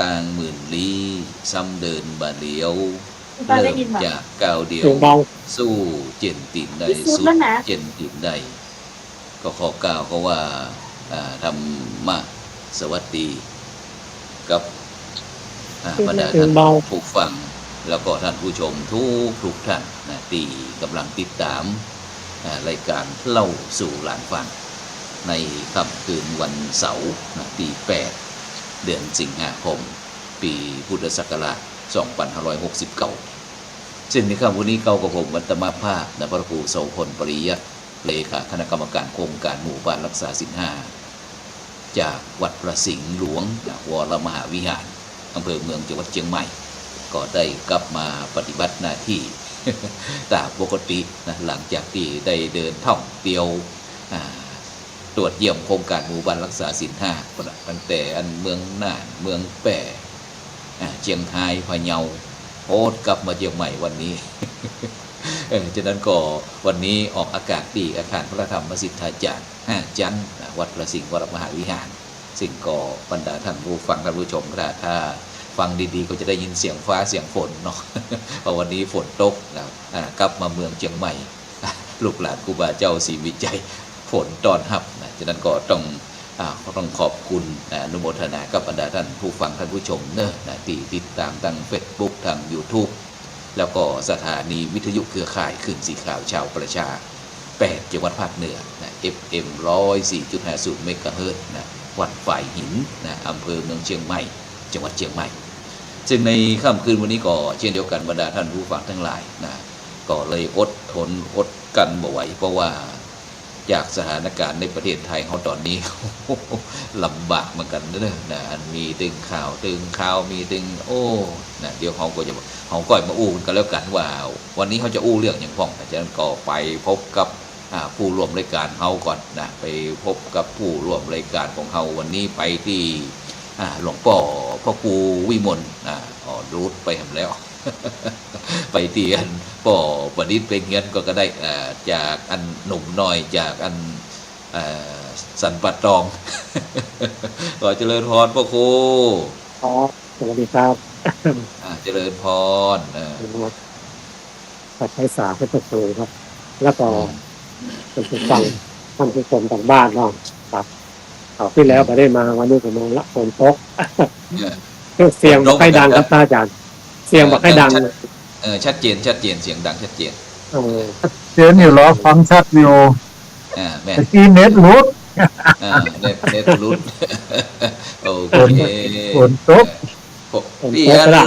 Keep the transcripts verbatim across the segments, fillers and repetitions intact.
ต่างหมื่นลี้ ซ้ำเดินบ่าเหลียว เริ่มจากก้าวเดียว เสียงเบา สู้เจียนตี๋นได้ สุดแล้วนะ เจียนตี๋นได้ ก็ขอกล่าวคำว่า อ่า ธรรมะสวัสดีกับ อ่า บรรดาท่านผู้ฟัง แล้วก็ท่านผู้ชมทุกๆ ท่านนะ ตี้ก่ำลังติดต๋าม อ่า รายก๋านเล่าสู่หลานฟัง ในค่ำคืนวันเสาร์นะ ตี้แปด เดือนสิงหาคม ปี๋พุทธศักราช สองปันห้าร้อยหกสิบเก้า ซึ่งในค่ำวันนี้เฮากับผม อาตมาภาพนะ พระครูโสภณ ปริยัติ เลขาคณะกรรมการโครงก๋านหมู่บ้านรักษาศีลห้า จากวัดพระสิงห์หลวงนะ วรมหาวิหาร อำเภอเมือง จังหวัดเจียงใหม่ ก็ได้กลับมาปฏิบัติหน้าตี้ ต๋ามปกตินะ หลังจากตี้ได้เดินท่องเตียว อ่า ตรวจเยี่ยมโครงก๋านหมู่บ้านรักษาศีลห้า ตั้งแต่อันเมืองน่าน เมืองแป้ อ่า เจียงฮาย พะเยา โอดกลับมาเจียงใหม่วันนี้ เออ ฉะนั้นก็วันนี้ออกอากาศตี้อาคารพระธรรมสิทธาจารย์ห้าจั๊นนะ วัดพระสิงห์วรมหาวิหาร ซึ่งก็บรรดาท่านผู้ฟังท่านผู้ชม ถ้า ถ้าฟังดีๆ ก็จะได้ยินเสียงฟ้าเสียงฝนเนาะ เพราะวันนี้ฝนตกนะ อ่า กลับมาเมืองเจียงใหม่ ลูกหลานครูบาเจ้าศรีวิชัย ฝนต้อนฮับนะ ฉะนั้นก็ต้อง อ่า ก็ต้องขอบคุณนะ อนุโมทนากับบรรดาท่านผู้ฟังท่านผู้ชมเนอะนะ ตี้ติดต๋ามตางเฟซบุ๊ก ตางยูทูบ แล้วก็สถานีวิทยุเครือข่ายคลื่นสีขาวชาวประชา แปดจังหวัดภาคเหนือนะ เอฟเอ็ม ร้อยสี่จุดห้าศูนย์เมกะเฮิรตซ์นะ วัดฝายหินนะ อำเภอเมืองเจียงใหม่ จังหวัดเจียงใหม่ ซึ่งในค่ำคืนวันนี้ก็เช่นเดียวกัน บรรดาท่านผู้ฟังทั้งหลายนะ ก็เลยอดทนอดกลั้นบ่ไหว เพราะว่าจากสถานการณ์ในประเทศไทยเฮาต๋อนนี้ ลำบากเหมือนกั๋นเนอะนะ อันมีตึงข่าวตึงข่าว มีตึง โอ้ นะ เดี๋ยวเฮาก็จะ เฮาก็มาอู้กั๋นแล้วกั๋นว่า วันนี้เฮาจะอู้เรื่องหยังพ่อง อาจารย์ก็ไปพบกับ อ่า ผู้ร่วมรายก๋านเฮาก่อนนะ ไปพบกับผู้ร่วมรายก๋านของเฮาวันนี้ ไปตี้ อ่า หลวงป้อพระครูวิมล อ่า อ๋อ หลุดไปหั้นแล้ว ไปตี้อันป้อประดิษฐ์เพ็งเฮียนก่อนก็ได้ อ่า จากอันหนุ่มน้อย จากอัน เอ่อ สันป่าตอง ขอเจริญพรป้อครู ครับ สวัสดีครับ อ่า เจริญพร เออ ครับ ขออภัยสาธุครับ แล้วก็ อืม ท่านผู้ฟัง ท่านผู้ชมตางบ้านเนาะ ครับ คราวตี้แล้ว อืม บ่ได้มา วันนี้ก็มาละ ฝนตก เออ เสียง ฝนตก บ่ค่อยดังครับ เหมือนกั๋น พระอาจารย์ เสียง เออ บ่ค่อยดัง ชัด เออ ชัดเจน ชัดเจน เสียงดังชัดเจน เออ ชัดเจนอยู่หรอ ฟังชัดอยู่ อ่า แม่น ตะกี้เน็ตหลุด อ่า เน็ต เน็ตหลุด โอเค ฝน ฝนตก เออ ฝนตก ตี้อัน ละ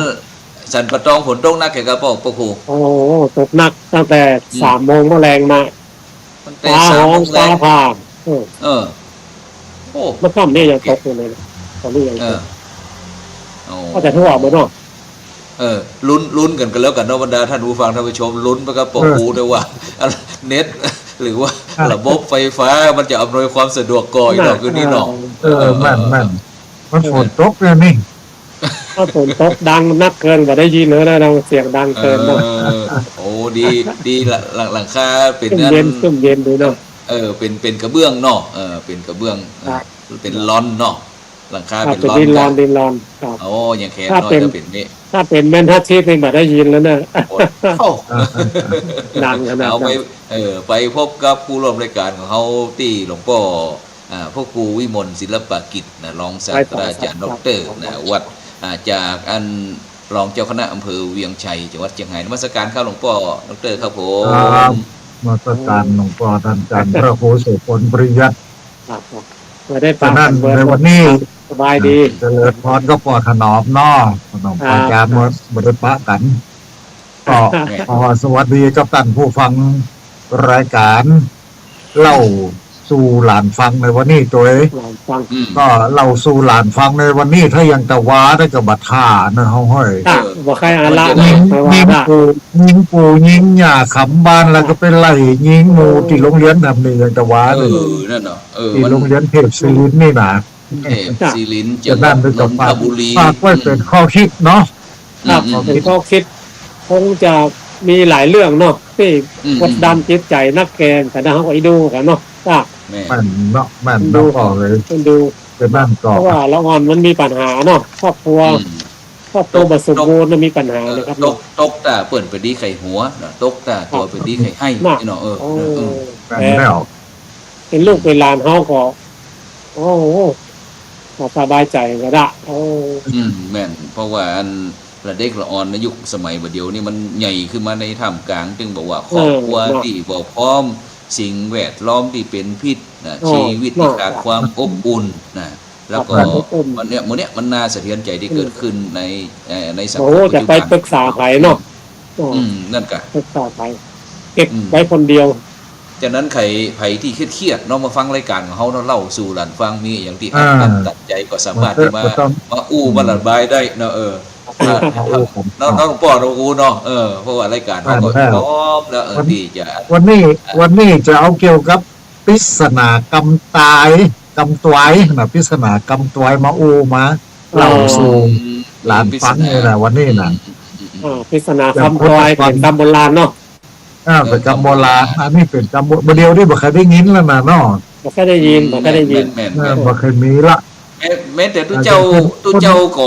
สันป่าตองฝนตกหนักแค่กะป้อ ป้อครู โอ้ ตกหนักตั้งแต่ อืม สามโมงเมื่อแลงมา ตั้งแต่ ฟ้า สามโมงแลง ฮ้องฟ้าผ่า เออ เออ โอ้ เมื่อค่ำนี่ยังตกอยู่เลยนะ ต๋อนนี้ยังตก เออ โอ้ ก็จะทั่วหมดเนาะ เออ ลุ้น ลุ้นกั๋นก็แล้วกั๋นเนาะ บรรดาท่านผู้ฟังท่านผู้ชม ลุ้นไปกับป้อครูด้วยว่า เน็ต หรือว่า อ่ะ ระบบไฟฟ้ามันจะอำนวยความสะดวกก่ออีกเนาะ คืนนี้เนาะ เออ เออ แม่น แม่น มันฝนตกเนี่ยนี่ ถ้าฝนตกดังนักเกิน บ่ได้ยินเลยนะ ดัง เสียงดังเกินเนาะ เออ โอ้ ดี ดีละ หลัง หลังคาเป๋น ซุ่มเย็น อัน ซุ่มเย็นดีเนาะ เออ เป๋น เป๋นกระเบื้องเนาะ เออ เป๋นกระเบื้อง เออ ครับ เป๋นลอนเนาะ หลังคา ครับ เป๋นลอน เป๋นดินลอน กะ ดินลอน ครับ โอ้ ยังแคบ ถ้า เนาะ เป๋น ถ้าเป๋นนี่ ถ้าเป๋นแม่นฮาชิดนี่บ่ได้ยินแล้วเนี่ย โอ้ โอ้ ดังขนาดนั้น เอาไป เออ ไปพบกับผู้ร่วมรายก๋านของเฮาตี้หลวงป้อ อ่า พระครูวิมลศิลปกิจนะ รองศาสตราจารย์ ด็อกเตอร์ นะ วัด อ่า จากอันรองเจ้าคณะอำเภอเวียงชัย จังหวัดเจียงฮาย นมัสการครับหลวงป้อ ด็อกเตอร์ ครับผม ครับ นมัสการหลวงป้อท่านอาจารย์ พระครูโสภณ ปริยัติ ครับ ครับ บ่ได้ปะกั๋น ฉะนั้น เบิ่ง ในวันนี้ สบายดี เจริญพรกับป้อถนอมเนาะ ถนอม ครับ ป้อจ๋า บ่ บ่ได้ปะกั๋น ก็ แม่น ขอสวัสดีกับท่านผู้ฟังรายก๋าน เล่าสู่หลานฟังในวันนี้ตวย หลานฟัง อืม ก็เล่าสู่หลานฟังในวันนี้ ถ้ายังตะวาได้ก็บ่าถ้าเนอะ เฮาฮ้อย อ่ะ เออ บ่ใค่อาละ ยิง บ่ใค่อาละ ยิงปู่ ยิงปู่ ยิงย่าขำบ้าน แล้วก็ไปไล่ยิงหมู่ตี้โรงเรียนทำนี่ยังตะวาเลย เออ นั่นเนาะ เออ ตี้ มัน โรงเรียนเทพศิรินทร์นี่นะ เทพศิรินทร์ จังหวัดนนทบุรี ฝากไว้เป๋นข้อคิดเนาะ ครับ อืม เป๋นข้อคิด คงจะมีหลายเรื่องเนาะ ตี้ อืม กดดันจิตใจ๋นักแก่น แต่ถ้าเฮาก็อินดูกั๋นเนาะ ครับ แม่น แม่นเนาะ แม่นเนาะ ดู พ่อเอ๋ย ดู เป๋นนั้นก็ เพราะว่าละอ่อนมันมีปัญหาเนาะ ครอบครัว อืม ครอบครัว ตก บ่สมบูรณ์นะ มีปัญหา เออ นะครับ ตก เนาะ ตกต้าเปิ้นไปดีใค่หัวนะ ตกต้าตั๋ว ครับ ไปดีใค่ไฮ่ น่ะ นี่เนาะ เออ โอ้ เออ เออ แม่นแล้ว เป๋นลูกเป๋นหลานเฮาก็ โอ้โห ก็สบายใจ๋ก็ดะ โอ้ อืม แม่น เพราะว่าอันละเด็กละอ่อนในยุคสมัยบ่าเดี่ยวนี้มันใหญ่ขึ้นมาในท่ามกลาง ตึงบอกว่าครอบครัว เออ เนาะ ตี้บ่พร้อม สิ่งแวดล้อมตี้เป๋นพิษนะ เออ ชีวิตตี้ เนาะ ขาดความอบอุ่นนะ แล้วก็ ครับ วันเนี้ย มื้อเนี้ยมันน่าสะเทือนใจ๋ตี้ อืม เกิดขึ้นใน เอ่อ ในสังคม โอ้ ปัจจุบัน จะไปปรึกษาใผเนาะ อืม นั่นกะ ปรึกษาใผ เก็บ อืม ไว้คนเดียว ฉะนั้นใผ ใผตี้เครียดๆ เนาะ มาฟังรายก๋านของเฮาเนาะ เล่าสู่หลานฟัง มีอะหยังตี้ อ่า อัดอั้นตันใจ๋ก็สามารถ บ่ต้อง ตี้มา บ่ต้อง มาอู้ อืม มาระบายได้เนาะ เออ มา มาอู้กัน เนาะ เนาะ เนาะ หลวงป้อเนาะ อู้เนาะ เออ เพราะว่ารายก๋านเฮาก็ อ่า แล้ว พร้อมแล้ว เออ วัน ตี้จะ วันนี้ อ่ะ วันนี้จะเอาเกี่ยวกับ ปริศนากำต๋าย กำต๋วยนะ ปริศนากำต๋วยมาอู้มาเล่าสู่ อืม หลานฟังนี่นะ วันนี้นะ อืม อืม อืม อ่า ปริศนากำต๋วย อย่างคน เป๋นกำโบราณเนาะ อ่า เป๋นกำโบราณ อันนี้เป๋นกำโบ บ่าเดี่ยวนี้บ่เคยได้ยินแล้วนะเนาะ บ่เคยได้ยิน อืม บ่เคยได้ยิน แม่น แม่น แม่น เออ บ่เคยมีละ แม้ แม้แต่ตุ๊เจ้า ตุ๊เจ้าก็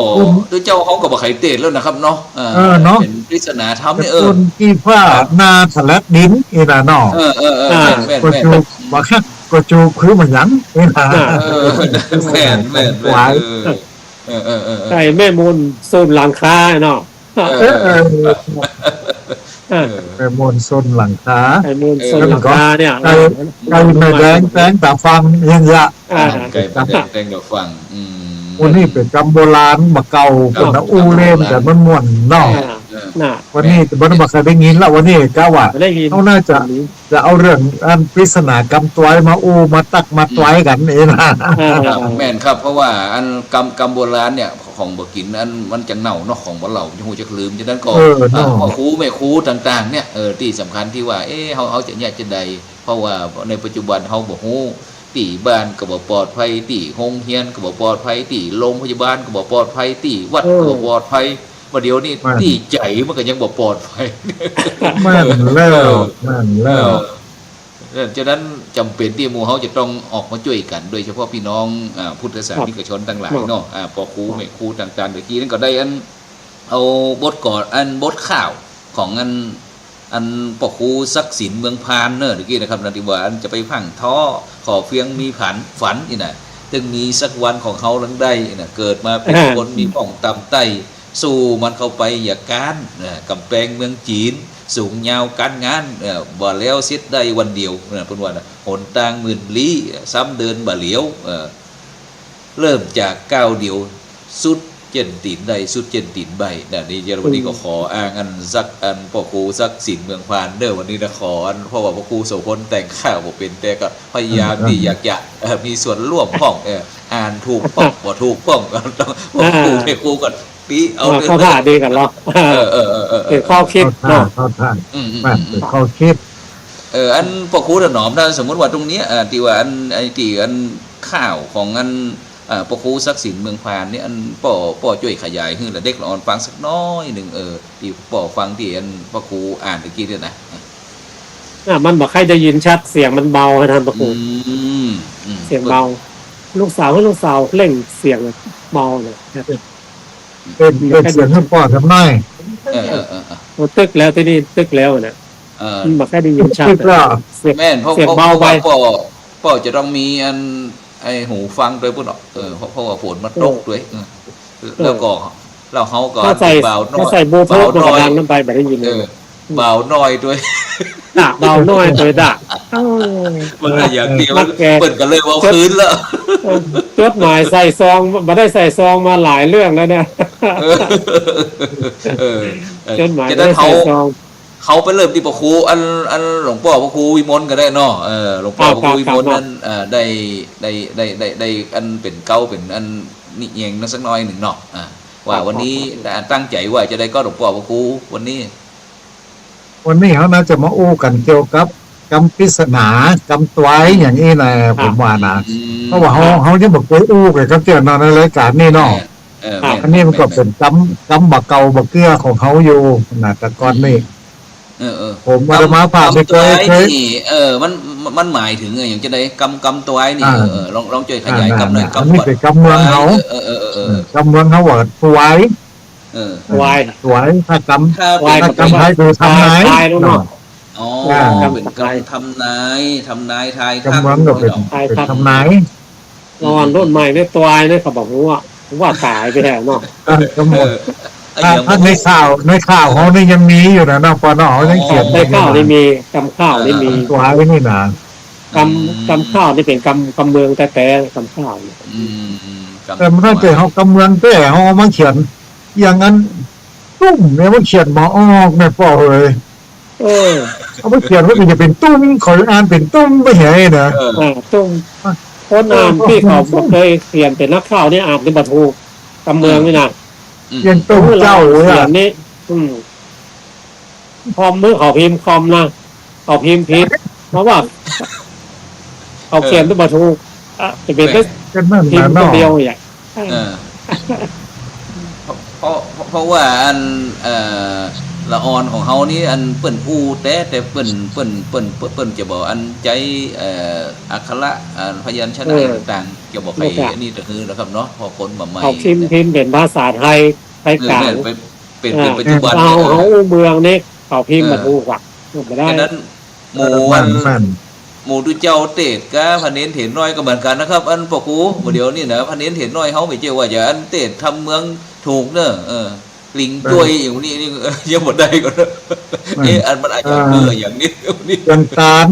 ตุ๊เจ้าเฮาก็บ่ใค่เตศแล้วนะครับเนาะ เออ เออ เนาะ เป๋นปริศนาธรรมนี่ เออ คนตี้ผ้า เออ นาถลักดินนี่นะเนาะ เออ เออ เออ อ่า แม่น แม่น ก็ แม่น จูบ บ่าคักก็จูบคือบ่าหยังนี่นะ อ่า เออ แม่น แม่น แม่น เออ เออ เออ เออ เออ ใส่แม่มูลส้นหลังคาเนาะ เออ เออ เออ เออ แม่มูลส้นหลังคา แม่มูลส้นหลังคาเนี่ย ไก่ ไก่แม่แดงแตงต๋าฟัง เฮียนยะ อ่า ไก่แม่แดงแตงต๋าฟัง อืม วันนี้เป๋นกำโบราณบ่าเก่า ครับ เป๋นต๋าอู้เล่นกั๋นม่วนๆ เนาะ อ่า เออ น่ะ วันนี้บ่ บ่เคยได้ยินละ วันนี้กะว่า บ่ได้ยิน เฮาน่าจะ อืม จะเอาเรื่องอันปริศนากำต๋วยมาอู้มาตักมาต๋วยกั๋นนี่นะ อ่า ครับ แม่นครับ เพราะว่าอันกำ กำโบราณเนี่ย ของบ่กิ๋นอันมันจักเน่าเนาะ ของบ่เล่ามันจะฮู้จักลืม ฉะนั้นก็ เออ เนาะ อ่า ป้อครูแม่ครูต่างๆ เนี่ย เออ ตี้สำคัญตี้ว่า เอ๊ะ เฮา เฮาจะเยียะจาใด เพราะว่าในปัจจุบันเฮาบ่ฮู้ ตี้บ้านก็บ่ปลอดภัย ตี้โฮงเฮียนก็บ่ปลอดภัย ตี้โรงพยาบาลก็บ่ปลอดภัย ตี้วัดก็บ่ปลอดภัย บ่าเดี่ยวนี้ตี้ใจ๋มันก็ยังบ่ปลอดภัย แม่นแล้ว เออ แม่นแล้ว เออ เออ ฉะนั้นจ๋ำเป๋นตี้หมู่เฮาจะต้องออกมาจ้วยกั๋น โดยเฉพาะปี้น้อง อ่า พุทธศาสนิกชนตังหลายเนาะ อ่า ป้อครูแม่ครูต่างๆ ตะกี้นั้นก็ได้อัน เอาบทกลอน อันบทข่าวของอัน อันป้อครูศักดิ์สินเมืองพานเนาะ ตะกี้นะครับ นั่นตี้ว่าอันจะไปพร่ำท้อ ขอเพียงมีฝัน ฝันนี่นะ ตึงมีสักวันของเฮานั้นได้นะ เกิดมาเป๋นคนมีพ่องต่ำไต้ สู้มันเข้าไปอย่าก๊านนะ ก๋ำแปงเมืองจีน สูงยาวก๊านงาน เอ่อ บ่แล้วเสร็จได้วันเดียวนะ เปิ้นว่านะ หนตางหมื่นลี้ ซ้ำเดินบ่เหลียว เอ่อ เริ่มจากก้าวเดียว สุดเจ๊นตี๋นได้ สุดเจ๊นตี๋นใบ้ นะ นี่เจ้า วันนี้ก็ขออ้างอันศักดิ์ อันป้อครูศักดิ์สินเมืองพานเด้อ วันนี้นะ ขออัน เพราะว่าป้อครูโสภณแต่งข่าวบ่เป๋น แต่ก็พยายามตี้อยากจะ เอ่อ มีส่วนร่วมพ่อง เอ่อ อ่านถูกพ่อง บ่ถูกพ่อง ก็ต้อง ป้อครูแม่ครูก็ติเอา อ่า เรื่อง เข้าท่าดีกั๋นเนาะ เออ เออ เออ เออ เป๋นข้อคิดเนาะ เข้าท่า เข้าท่า อืม อืม แม่น อืม เป๋นข้อคิด เออ อันป้อครูถนอมนะ สมมุติว่าตรงเนี้ย อ่า ตี้ว่าอัน ไอ้ตี้อันข่าวของอัน อ่า ป้อครูศักดิ์สินเมืองพานนี่ อันป้อ ป้อจ้วยขยายหื้อละเด็กละอ่อนฟังสักน้อยนึ่ง เออ ตี้ป้อฟังตี้อันป้อครูอ่านตะกี้เนี่ยนะ อ่ะ มันบ่ค่อยได้ยินชัด เสียงมันเบา ท่านป้อครู อืม อืม เสียงเบา ลูกสาว หื้อลูกสาวเร่งเสียงเบาหน่อย เร่ง เร่งเสียงหื้อป้อสักน้อย เออ เออ เออ เออ โอ้ ตึ๊กแล้ว ตี้นี่ตึ๊กแล้วนะ เออ มันบ่ค่อยได้ยินชัด ตึ๊กแล้ว เสียง แม่น เพราะ เสียงเบาไป เพราะว่าป้อ ป้อจะต้องมีอัน ไอ้หูฟังตวยปุ้นเนาะ เออ เพราะ เพราะว่าฝนมันตกตวย เออ เออ แล้วก็ แล้วเฮาก็ ถ้าใส่ เบาน้อย ถ้าใส่บลูทูธ เบาน้อย มันก็ดังขึ้นไป บ่ได้ยินเลย เออ เบาน้อยตวย น่ะ เบาน้อยตวยดะ เออ มันก็อย่างตี้มัน เปิ้นก็เลยเอาคืนแล้ว เออ จดหมายใส่ซอง บ่ได้ใส่ซองมาหลายเรื่องแล้วเนี่ย เออ เออ จดหมาย จะได้ บ่ได้ใส่ซอง เฮาไปเริ่มตี้ป้อครู อัน อันหลวงป้อป้อครูวิมลก็ได้เนาะ เออ หลวงป้อ อ่า ป้อครูวิมล ครับ นั้น เอ่อ ได้ ได้ ได้ ได้ ได้ อันเป๋นเก๊า เป๋นอันนิยายนั้นสักน้อยนึ่งเนาะ อ่า ว่า ครับ วันนี้ ครับ ตั้งใจ๋ว่าจะได้ก็หลวงป้อป้อครูวันนี้ วันนี้เฮาน่าจะมาอู้กั๋นเกี่ยวกับกำปริศนากำต๋วยอย่างนี้นะ ครับ ผมว่านะ อืม เพราะว่าเฮา ครับ เฮายังบ่เคยอู้กั๋นจักเตื้อเนาะ ในรายก๋านนี้เนาะ เออ เออ แม่น อันนี้มันก็ แม่น เป๋นกำ กำบ่าเก่าบ่าเกื้อของเฮาอยู่นะ แต่ก่อนนี่ อืม เออ เออ ผมอาตมาภาพนี่ กำต๋วย เคย เคย นี่ เออ มัน ำ มันหมายเถิงอะหยังจะใด กำ กำตวายนี่ อ่า เออ เออ ลอง ลองจ้วยขยาย อ่า กำหน่อย อ่า กำ อันนี้เป๋นกำเมืองเฮา เออ เออ เออ เออ เออ กำเมืองเฮาว่าตวาย เออ ตวาย ตวาย ถ้ากำ ถ้าเป๋น ถ้ากำไทยคือทำนาย ตายแล้วเนาะ อ๋อ อ่า เป๋นกำทำนาย ทำนายทายทัก กำเมืองก็เป๋น เนาะ ทายทัก เป๋นทำนาย ละอ่อนรุ่นใหม่นี่ตวายนี่เขาบอกว่า ว่าต๋ายไปแล้วเนาะ อ่ะ กำเมือง เออ ถ้า ถ้าในข่าว ในข่าวเฮานี่ยังมีอยู่นะเนาะ ปอเนาะ เฮายังเขียน ในข่าวนี่มี กำข่าวนี่มี ตวายนี่นะ กำ อืม กำข่าวนี่เป๋นกำ กำเมืองแต๊ๆ กำข่าวนี่ อืม อืม กำ แต่มันถ้าเป๋นเฮากำเมืองแต๊ เฮาเอามาเขียน อย่างนั้น ตุ้มเนี่ยมันเขียนบ่ออกเนี่ยป้อเอ๋ย เออ เอาไปเขียนว่ามันจะเป๋นตุ้ม เขาอ่านเป๋นตุ้มไปไงนะ เออ อ่า ตุ้ม คนอ่านตี้เขาบ่เคยเขียนเป๋นนักข่าวนี่อ่านนี่บ่ถูก กำเมืองนี่นะ อืม เขียนตุ้มเจ้าเลยอะ เขียนนี่ อืม คอม เมื่อเขาพิมพ์คอมนะ เขาพิมพ์ผิด เพราะว่า เขาเขียนนี่บ่ถูก อ่ะ จะเป๋น แม่น ก็นั่น พิมพ์ น่ะเนาะ ตัวเดียวเนี่ย เออ เพราะ เพราะ เพราะว่าอัน เอ่อ ละอ่อนของเฮานี่ อันเปิ้นอู้แต๊ แต่เปิ้น เปิ้น เปิ้น เปิ้น เปิ้นจะบ่อันใจ๊ เอ่อ อักขระ อ่า พยัญชนะ เออ ต่างๆ จะบ่ไป บ่ค่ะ อันนี้ตะฮือนะครับเนาะ เพราะคนบ่ใหม่ เขาพิมพ์ นะ พิมพ์เป๋นภาษาไทย ไทย เออ กลาง แม่น ไป เป๋น อ่า เป๋นปัจจุบัน เอา เนี่ย เอาอู้เมืองนี่ เขาพิมพ์ เออ บ่ถูกอะ บ่ได้ ฉะนั้น หมู่ เออ อัน แม่น แม่น หมู่ตุ๊เจ้าเตศน์กับพระเณรเถรน้อยก็เหมือนกั๋นนะครับ อันป้อครู บ่าเดี่ยวนี้นะ พระเณรเถรน้อยเฮาไม่ใจ้ว่าจะอันเตศน์ทำเมืองถูกเน่อ เออ หลิงจ้วย เออ อย่างนี้นี่ เออ ยังบ่ได้ก่อเน่อ เออ เอ๊ะ อันมันอาจจะ เออ คืออย่างนี้ นี่ อย่างต๋าน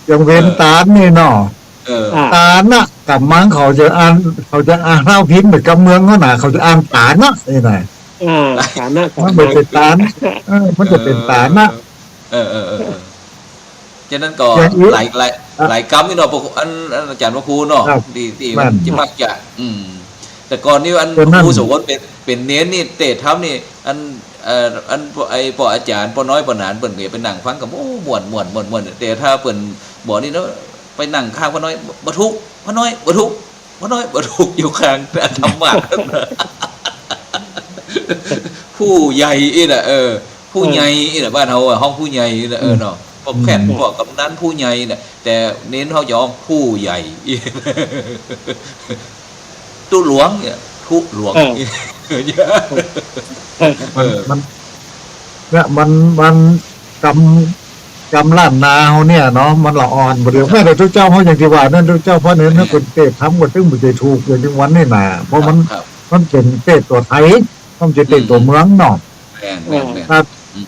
อย่างเวร เออ ต๋านนี่เนาะ เออ อ่า ต๋านน่ะ กำมังเขาจะอ่าน เขาจะอ่าน ถ้าพิมพ์เหมือนกำเมืองเขาน่ะ เขาจะอ่านต๋านน่ะ นี่น่ะ อ่า ต๋านน่ะ มันบ่ใจ้ต๋าน เออ มันจะเป๋นต๋านน่ะ เออ เออ เออ เออ ฉะนั้นก็ อย่างอี้ หลาย หลาย อ่ะ หลายกำนี่เนาะ พวก อัน อันอาจ๋ารย์พระครูเนาะ ครับ ตี้ ตี้ แม่น จะมักจะ อืม แต่ก่อนนี่อัน ก็นั่น พระครูโสภณเป๋น เป๋นเณรนี่ เตศน์ธรรมนี่ อัน เอ่อ อัน ไอ้ป้ออาจ๋ารย์ ป้อน้อย ป้อหนาน เปิ้นก็ไปนั่งฟังกับ โอ้ ม่วน ม่วน ม่วน ม่วน แต่ถ้าเปิ้นบ่นี่เนาะ ไปนั่งข้างป้อน้อย บ่ถูก ป้อน้อย บ่ถูก ป้อน้อย บ่ถูก อยู่ข้างธรรมะ ผู้ใหญ่อี้น่ะ เออ ผู้ใหญ่อี้น่ะ บ้านเฮาอะ ฮ้องผู้ใหญ่อี้น่ะ เออ เนาะ ป้อแค่น อืม ป้อกำนัน ผู้ใหญ่น่ะ แต่เณรเฮาจะฮ้องผู้ใหญ่ ตุ๊หลวงเนี่ย ตุ๊หลวง เออ มัน เออ มัน เนี่ย มัน มันกำ กำล้านนาเฮาเนี่ยเนาะ มันละอ่อน บ่าเดี่ยว แม้แต่ตุ๊เจ้าเฮาอย่างตี้ว่านั่น ตุ๊เจ้าพระเณรเนี่ย เออ เปิ้นเตศน์ธรรมก็ตึงบ่ใจ้ถูก อย่างตี้วันนี้น่ะ เพราะมัน ครับ มันเป๋นเตศน์ตั๋วไทย มันบ่ใจ้เตศน์ตั๋วเมืองเนาะ แม่น แม่น แม่น ครับ อืม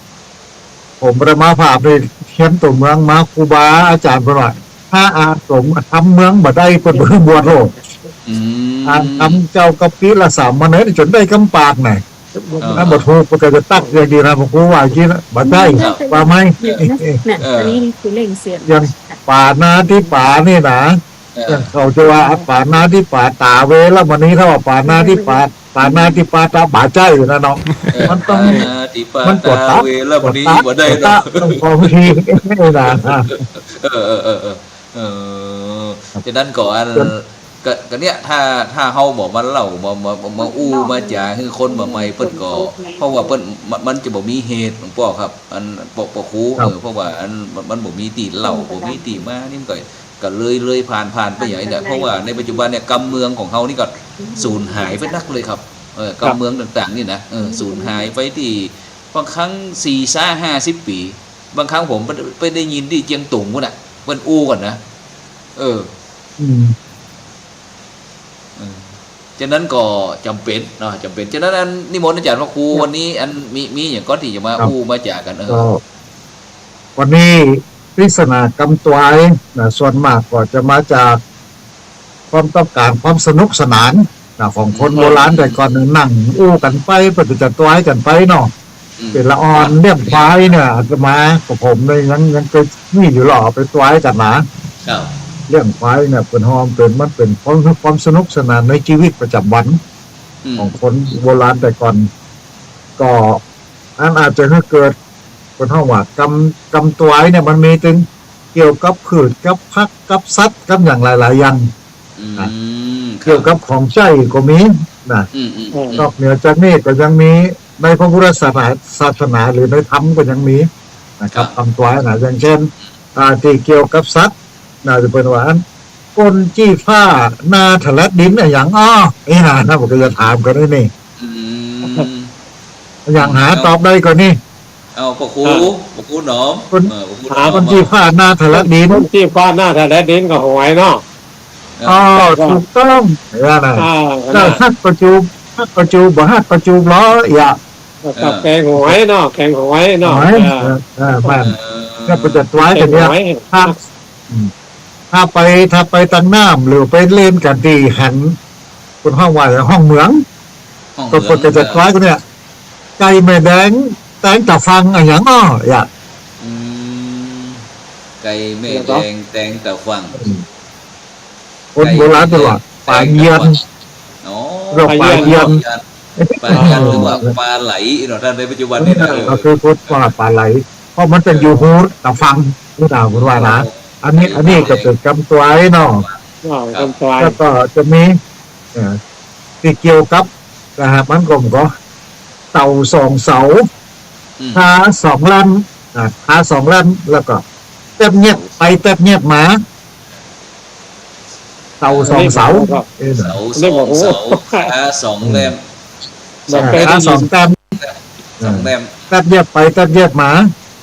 ผมอาตมาภาพนี่เฮียนตั๋วเมืองมา ครูบาอาจ๋ารย์เปิ้นว่า ถ้าอ่านตั๋วธรรมเมืองบ่ได้ เปิ้นบ่หื้อบวชโลด อืม อ่านธรรมเจ้ากะปิละสามเณร จ๋นได้กำปากน่ะ อ๋อ ถ้าบ่ถูก เปิ้นก็จะตั๊กอย่างตี้นะ ครูว่าอย่างนี้นะ บ่ได้ ครับ ว่าไหม เนี่ย เออ อันนี้คือเล่งเสียง อย่างปาณาติปาตานี่นะ เออ อย่างเขาจะว่าปาณาติปาตาเวระมณี ถ้าว่าปาณาติปาตา ปาณาติปาตาบ่ใจ้อยู่นะเนาะ เออ มันต้อง ปาณาติปาตา มันตั๋วตะ เวระมณี ตั๋วตะ บ่ได้เนาะ ตั๋วตะ ต้องพอพิธีนะ เออ เออ เออ เออ เออ ครับ ฉะนั้นก็อัน ครับ ก็ ก็เนี่ย ถ้า ถ้าเฮาบ่มาเล่า บ่ บ่ บ่มาอู้มาจ๋าหื้อคนบ่ใหม่เปิ้นก็ เพราะว่าเปิ้น มัน มันจะบ่มีเหตุ หลวงป้อครับ อัน ป้อ ป้อครู ครับ เออ เพราะว่าอัน มัน มันบ่มีตี้เล่า บ่มีตี้มา นี่มันก็ ก็เลย เลยผ่าน ผ่านไปอย่างนี้แหละ เพราะว่าในปัจจุบันเนี่ย กำเมืองของเฮานี่ก็สูญหายไปนักเลยครับ เออ ครับ กำเมืองต่างๆ นี่นะ เออ สูญหายไปตี้ บางครั้งสี่ซะห้าสิบปี๋ บางครั้งผมไป ไปได้ยินตี้เจียงตุงพู้นน่ะ เปิ้นอู้กั๋นนะ เออ อืม เออ ฉะนั้นก็จ๋ำเป๋นเนาะ จ๋ำเป๋น ฉะนั้นอันนิมนต์อาจ๋ารย์พระครู ครับ วันนี้อันมี มีอย่างก่อนตี้จะมา ครับ อู้มาจ๋ากั๋น เออ ก็ วันนี้ปริศนากำตวายนะ ส่วนมากก็จะมาจากความต้องการความสนุกสนานนะ ของคน อืม โบราณแต่ก่อน นั่งอู้กั๋นไป เปิ้นจะตวายกั๋นไปเนาะ อืม เป๋นละอ่อน ครับ เลี้ยงควายเนี่ย อาตมากับผมเนี่ยยัง ยังเกยมีอยู่หรอก ไปตวายกั๋นนะ ครับ เลี้ยงควายเนี่ย เปิ้นฮ้องเป๋น มันเป๋นความ ความสนุกสนานในชีวิตประจ๋ำวัน อืม ของคนโบราณแต่ก่อน ก็อันอาจจะหื้อเกิด เปิ้นฮ้องว่ากำ กำตวายเนี่ยมันมีตึงเกี่ยวกับพืช กับผัก กับสัตว์ กับอย่างหลายๆ อย่าง อืม อ่ะ ครับ เกี่ยวกับของใจ๊ก็มีนะ อืม อืม อืม นอกเหนือจากนี้ก็ยังมีในพระพุทธศาสนา ศาสนาหรือในธรรมก็ยังมีนะครับ ครับ กำตวายนะ อย่างเช่น อ่า ตี้เกี่ยวกับสัตว์ น่าจะเปิ้นว่าอัน คนจี้ฟ้าหน้าถลัดดินอะหยังอ้อ นี่นะ นะ ผมก็จะถามกั๋นนี่ อืม อะหยังหาตอบได้ก่อนนี่ เอา ป้อครู อ่า ป้อครูหนอม คน เออ ป้อครูหนอม คนจี้ฟ้าหน้าถลัดดิน คนจี้ฟ้าหน้าถลัดดินก็หวยเนาะ เออ อ๋อ ถูกต้อง เออ นะ อ่า แล้วฮักก็จูบ ฮักก็จูบ บ่ฮักก็จูบลอ อย่า ก็แกงหวยเนาะ แกงหวยเนาะ หวย เออ เออ เออ แม่น เออ ก็ไปจัดไว้กันเนี่ย แกงหวย ถ้า อืม ถ้าไป ถ้าไปตางน้ำ หรือไปเล่นกั๋นตี้หั้น เปิ้นฮ้องว่าห้องเหมือง ห้องเหมือง ก็เปิ้นก็จะ เออ คล้ายกั๋นเนี่ย ไก่แม่แดง แตงต๋าฝั่งอะหยังอ้อ อย่า อืม ไก่แม่แดง แตงต๋าฝั่ง อืม คนโบราณเปิ้นว่า ไก่แม่แดง แตงต๋าฝั่ง ป๋าเยียน อ๋อ เรียกป๋าเยียน ป๋าเยียน ป๋าเยียน หรือว่าป๋าไหลเนาะ ถ้าในปัจจุบันนี้นะ เออ ก็คือคนว่าป๋าไหล เพราะมันเปิ้นอยู่ฮูต๋าฝั่ง ฮูต๋า เปิ้นว่านะ อ๋อ อันนี้ อันนี้ก็เปิ้นกำตวยเนาะ อ๋อ ครับ กำตวย แล้วก็จะมี เอ่อ ตี้เกี่ยวกับ นะฮะ มันก็ ก็ เต่าสองเสา อืม ขาสองแหลม อ่า ขาสองแหลม แล้วก็แต๊บเยียบไปแต๊บเยียบมา เต่าสองเสา อันนี้ผมก็ เออ เสาสองเสา ขาสองแหลม อืม บ่เคยได้ยิน ขาสองแหลม สองแหลม แต๊บเยียบไปแต๊บเยียบมา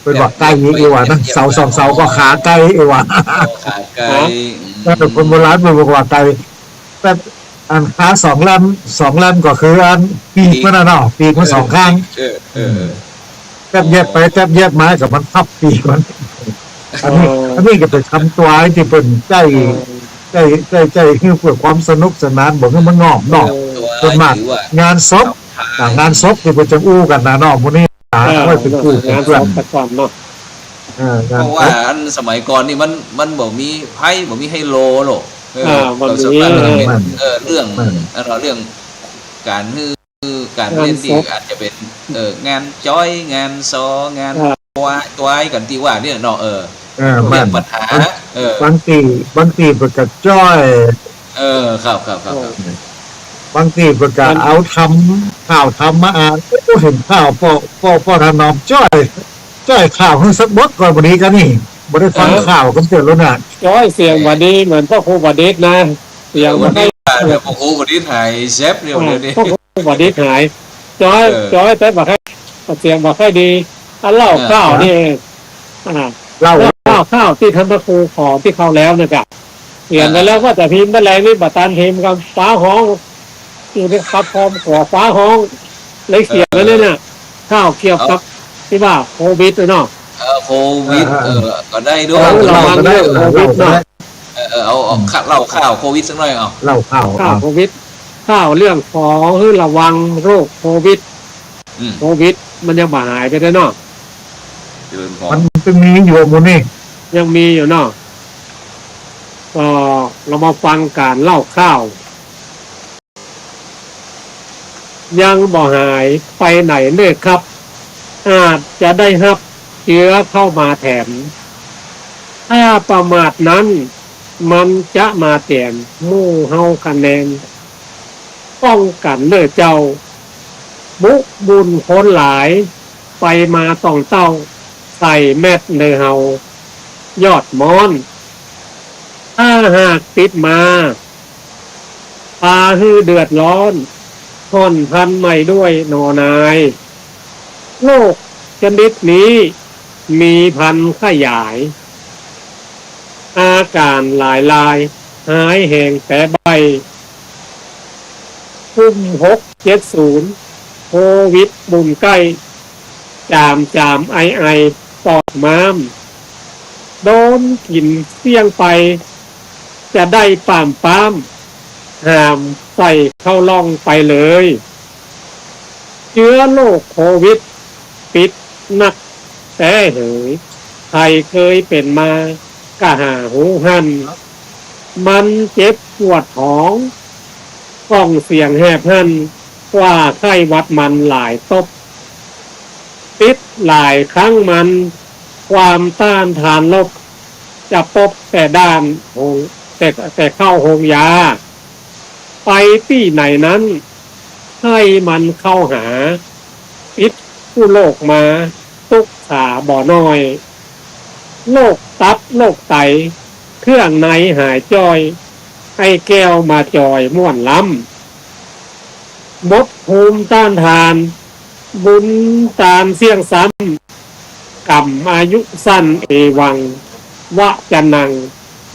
เปิ้นว่าไก่อีกว่านะ แต๊บเยียบไปแต๊บเยียบมา เสาสองเสาก็ขาไก่อีกว่า อ๋อ ขาไก่ ฮะ อืม แล้วแต่คนโบราณเปิ้นบอกว่าไก่ แต๊บ อันขาสองแหลม สองแหลมก็คืออันปีกมันน่ะเนาะ ปีกมันสองข้าง เออ เออ เออ แต๊บเยียบไปแต๊บเยียบมาก็มันพับปีกมัน อันนี้ อ๋อ อันนี้ก็เปิ้นกำตวยตี้เปิ้นใจ๊ เออ ใจ๊ ใจ๊ ใจ๊หื้อเปื้อความสนุกสนาน บ่หื้อมันงอมเนาะ เออ ส่วนมาก ถือว่างานศพ อ่า งานศพตี้เปิ้นจะอู้กั๋นนะเนาะ หมู่นี้ เออ ไว้เป๋นคู่เป๋นเปื้อน งานศพแต่ก่อนเนาะ เออ งานศพ เพราะว่าอันสมัยก่อนนี่มัน มันบ่มีไพ่ บ่มีไฮโลหรอก เออ อ่า บ่มี ก็ส่วนมากก็จะเป๋น เออ เออ เรื่อง แม่น อันว่าเรื่องก๋านหื้อ ก๋านเล่นตี้ งานศพ อาจจะเป๋น เออ งานจ๊อย งานซอ งาน อ่า ตวย ตวยกั๋นตี้ว่าเนี่ยเนาะ เออ เออ เรื่อง แม่น ปัญหา บาง เออ บางตี้ บางตี้เปิ้นก็จ๊อย เออ ครับ ครับ ครับ ครับ บางตี้เปิ้นก็ มัน เอาธรรม ข่าวธรรมมาอ่าน โอ้ หันข่าวป้อ ป้อ ป้อถนอมจ๊อย จ๊อยข่าวหื้อสักบทก่อน บ่ดีกั๋นนี่ บ่ได้ฟัง เออ ข่าวกำเตือนแล้วนะ จ๊อยเสียงบ่ดีเหมือนป้อครูบ่าดิษนะ เสียง เออ บ่ค่อย วันนี้เดี๋ยวป้อครูบ่าดิษหายแซบเดียว อ่า เดี๋ยวนี้ ป้อครูบ่าดิษหาย จ๊อย เออ จ๊อยแต่บ่ค่อย เสียงบ่ค่อยดี อันเล่า เออ ข่าวนี่ อ่า เล่า เล่าข่าว ข่าวตี้ต้านพระครูขอตี้คราวแล้วเนี่ยกะ เขียนไปแล้ว เออ ว่าจะพิมพ์เมื่อไหร่นี่บ่ตันพิมพ์ครับ ฟ้าฮ้อง อยู่ในครับ พร้อมขอฟ้าฮ้อง เลยเขียนไว้เนี่ย เออ ข่าวเกี่ยวกับ เอา ตี้ว่าโควิดเนาะ เออ โควิด เออ เออ ก็ได้ด้วย เออ ระวังเรื่องโควิดเนาะ เออ เออ เอา เอา อืม ข่าว เล่าข่าวโควิดสักหน่อย เอา เล่าข่าว ข่าว เอา โควิด ข่าวเรื่องขอหื้อระวังโรคโควิด อืม โควิดมันยังบ่หายไปเด้อเนาะ เจริญพร มันยังมีอยู่หมู่นี้ ยังมีอยู่เนาะ ก็เฮามาฟังก๋านเล่าข่าว ยังบ่หายไปไหนเลยครับ อาจจะได้ฮับเจื๊อเข้ามาแถม ถ้าประมาทนั้น มันจะมาแถมหมู่เฮาคะแนน ป้องกั๋นเน่อเจ้า บุคคลคนหลาย ไปมาต้องเต้า ใส่แมสเน่อเฮา ยอดม้อน ถ้าหากติดมา พาหื้อเดือดร้อน ฮ่อนพันใหม่ด้วยหนอนาย โรคชนิดนี้มีพันขยาย อาก๋ารหลายราย หายแฮงแป๋ใบ้ กุมหกเจ็ดศูนย์ โควิดบุญใก้ จามจามไอไอ ปอดม้าม โดนกิ๋นเสี้ยงไป จะได้ป้ามป้าม หามใส่เข้าร่องไปเลย เจื๊อโรคโควิด ปิดนักแต๊เหย ใผเกยเป๋นมา ก็หาฮู้หั้น มันเจ็บปวดท้อง ก้องเสียงแหบหั้น กว่าไข้หวัดมันหลายตบ ปิดหลายครั้งมัน ความต้านทานลบ จะปบแต่ด้านโฮง แต่ แต่เข้าโฮงยา ไปตี้ไหนนั้น ไข้มันเข้าหา ปิดกู้โรคมา ตุ๊กษาบ่น้อย โรคตับ โรคไต รื่องในหายจ้อย ไอ้แก้วมาจอยม่วนล้ำ หมดภูมิต้านทาน บุญตานเสี้ยงซ้ำ กำอายุสั้นเอวัง วะจะนัง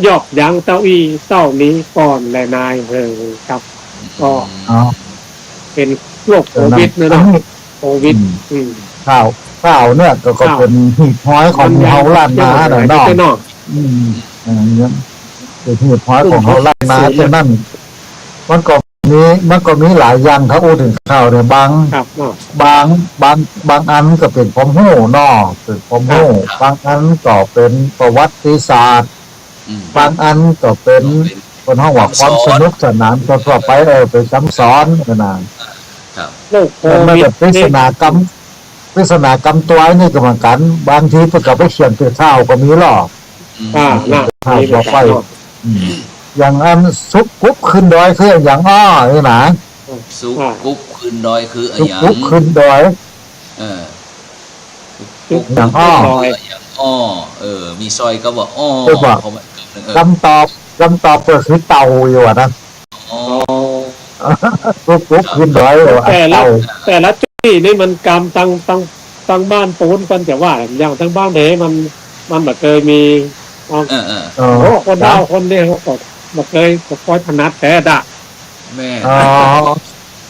ยอกยังเต้าอี้เต้านี้ก่อนแลนายเฮอครับ ก็ อ๋อ เป๋นโรคโควิดเนาะ อันนี้ โควิด อืม อืม ข้าว ข้าวเนี่ยก็ ก็ ข้าว เป๋นหีบห้อยของ มันยัง เฮาล้านนา มันยัง น่ะเนาะ เนาะ อืม อ่า เนี่ย เป๋นหีบห้อยของเฮาล้านนา เป๋น เต้านั้น มันก็มี มันก็มีหลายอย่าง ถ้าอู้เถิงข้าวเนี่ย บาง ครับ อ่า บาง บาง บางอันก็เป๋นความฮู้เนาะ เป๋นความฮู้ ครับ บางอันก็เป๋นประวัติศาสตร์ อืม บางอันก็เป๋น ก็เป๋น เปิ้นฮ้องว่าความสนุกสนานทั่วๆ ไป เออ เป๋นกำสอน เออ นะ ครับ โรคโควิด แล้วแม้แต่ปริศนากำ ปริศนากำตวยนี่ก็เหมือนกั๋น บางทีเปิ้นก็ไปเขียนเป๋นข่าวก็มีลอ อืม อ่า น่ะ ข่าว มีเหมือนกั๋น บอกไป เนาะ อืม อย่างอันสุกกุ๊บขึ้นดอยคืออะหยังอ้อ นี่นะ สุกกุ๊บขึ้นดอยคืออะหยัง สุกกุ๊บขึ้นดอย เออ กุ๊บ กุ๊บ อย่างอ้อ ขึ้นดอย อย่างอ้อ เออ มีสร้อยก็ว่าอ้อ ก็ว่า เข้ามา เออ กำตอบ กำตอบก็คือเต่าอยู่อะนะ อ๋อ กุ๊บกุ๊บ ครับ ขึ้นดอย เออ แต่ละ เต่า แต่ละตี้นี่มันกำตัง ตัง ตังบ้านปู๊นเปิ้นจะว่า อย่างตังบ้านเฮมัน มันบ่เกยมี อ๋อ เออ เออ อ๋อ โอ้ คนเฒ่า ครับ คนนี้เขาก็บ่เกย บ่ค่อยถนัดแต๊ดะ แม่น อ๋อ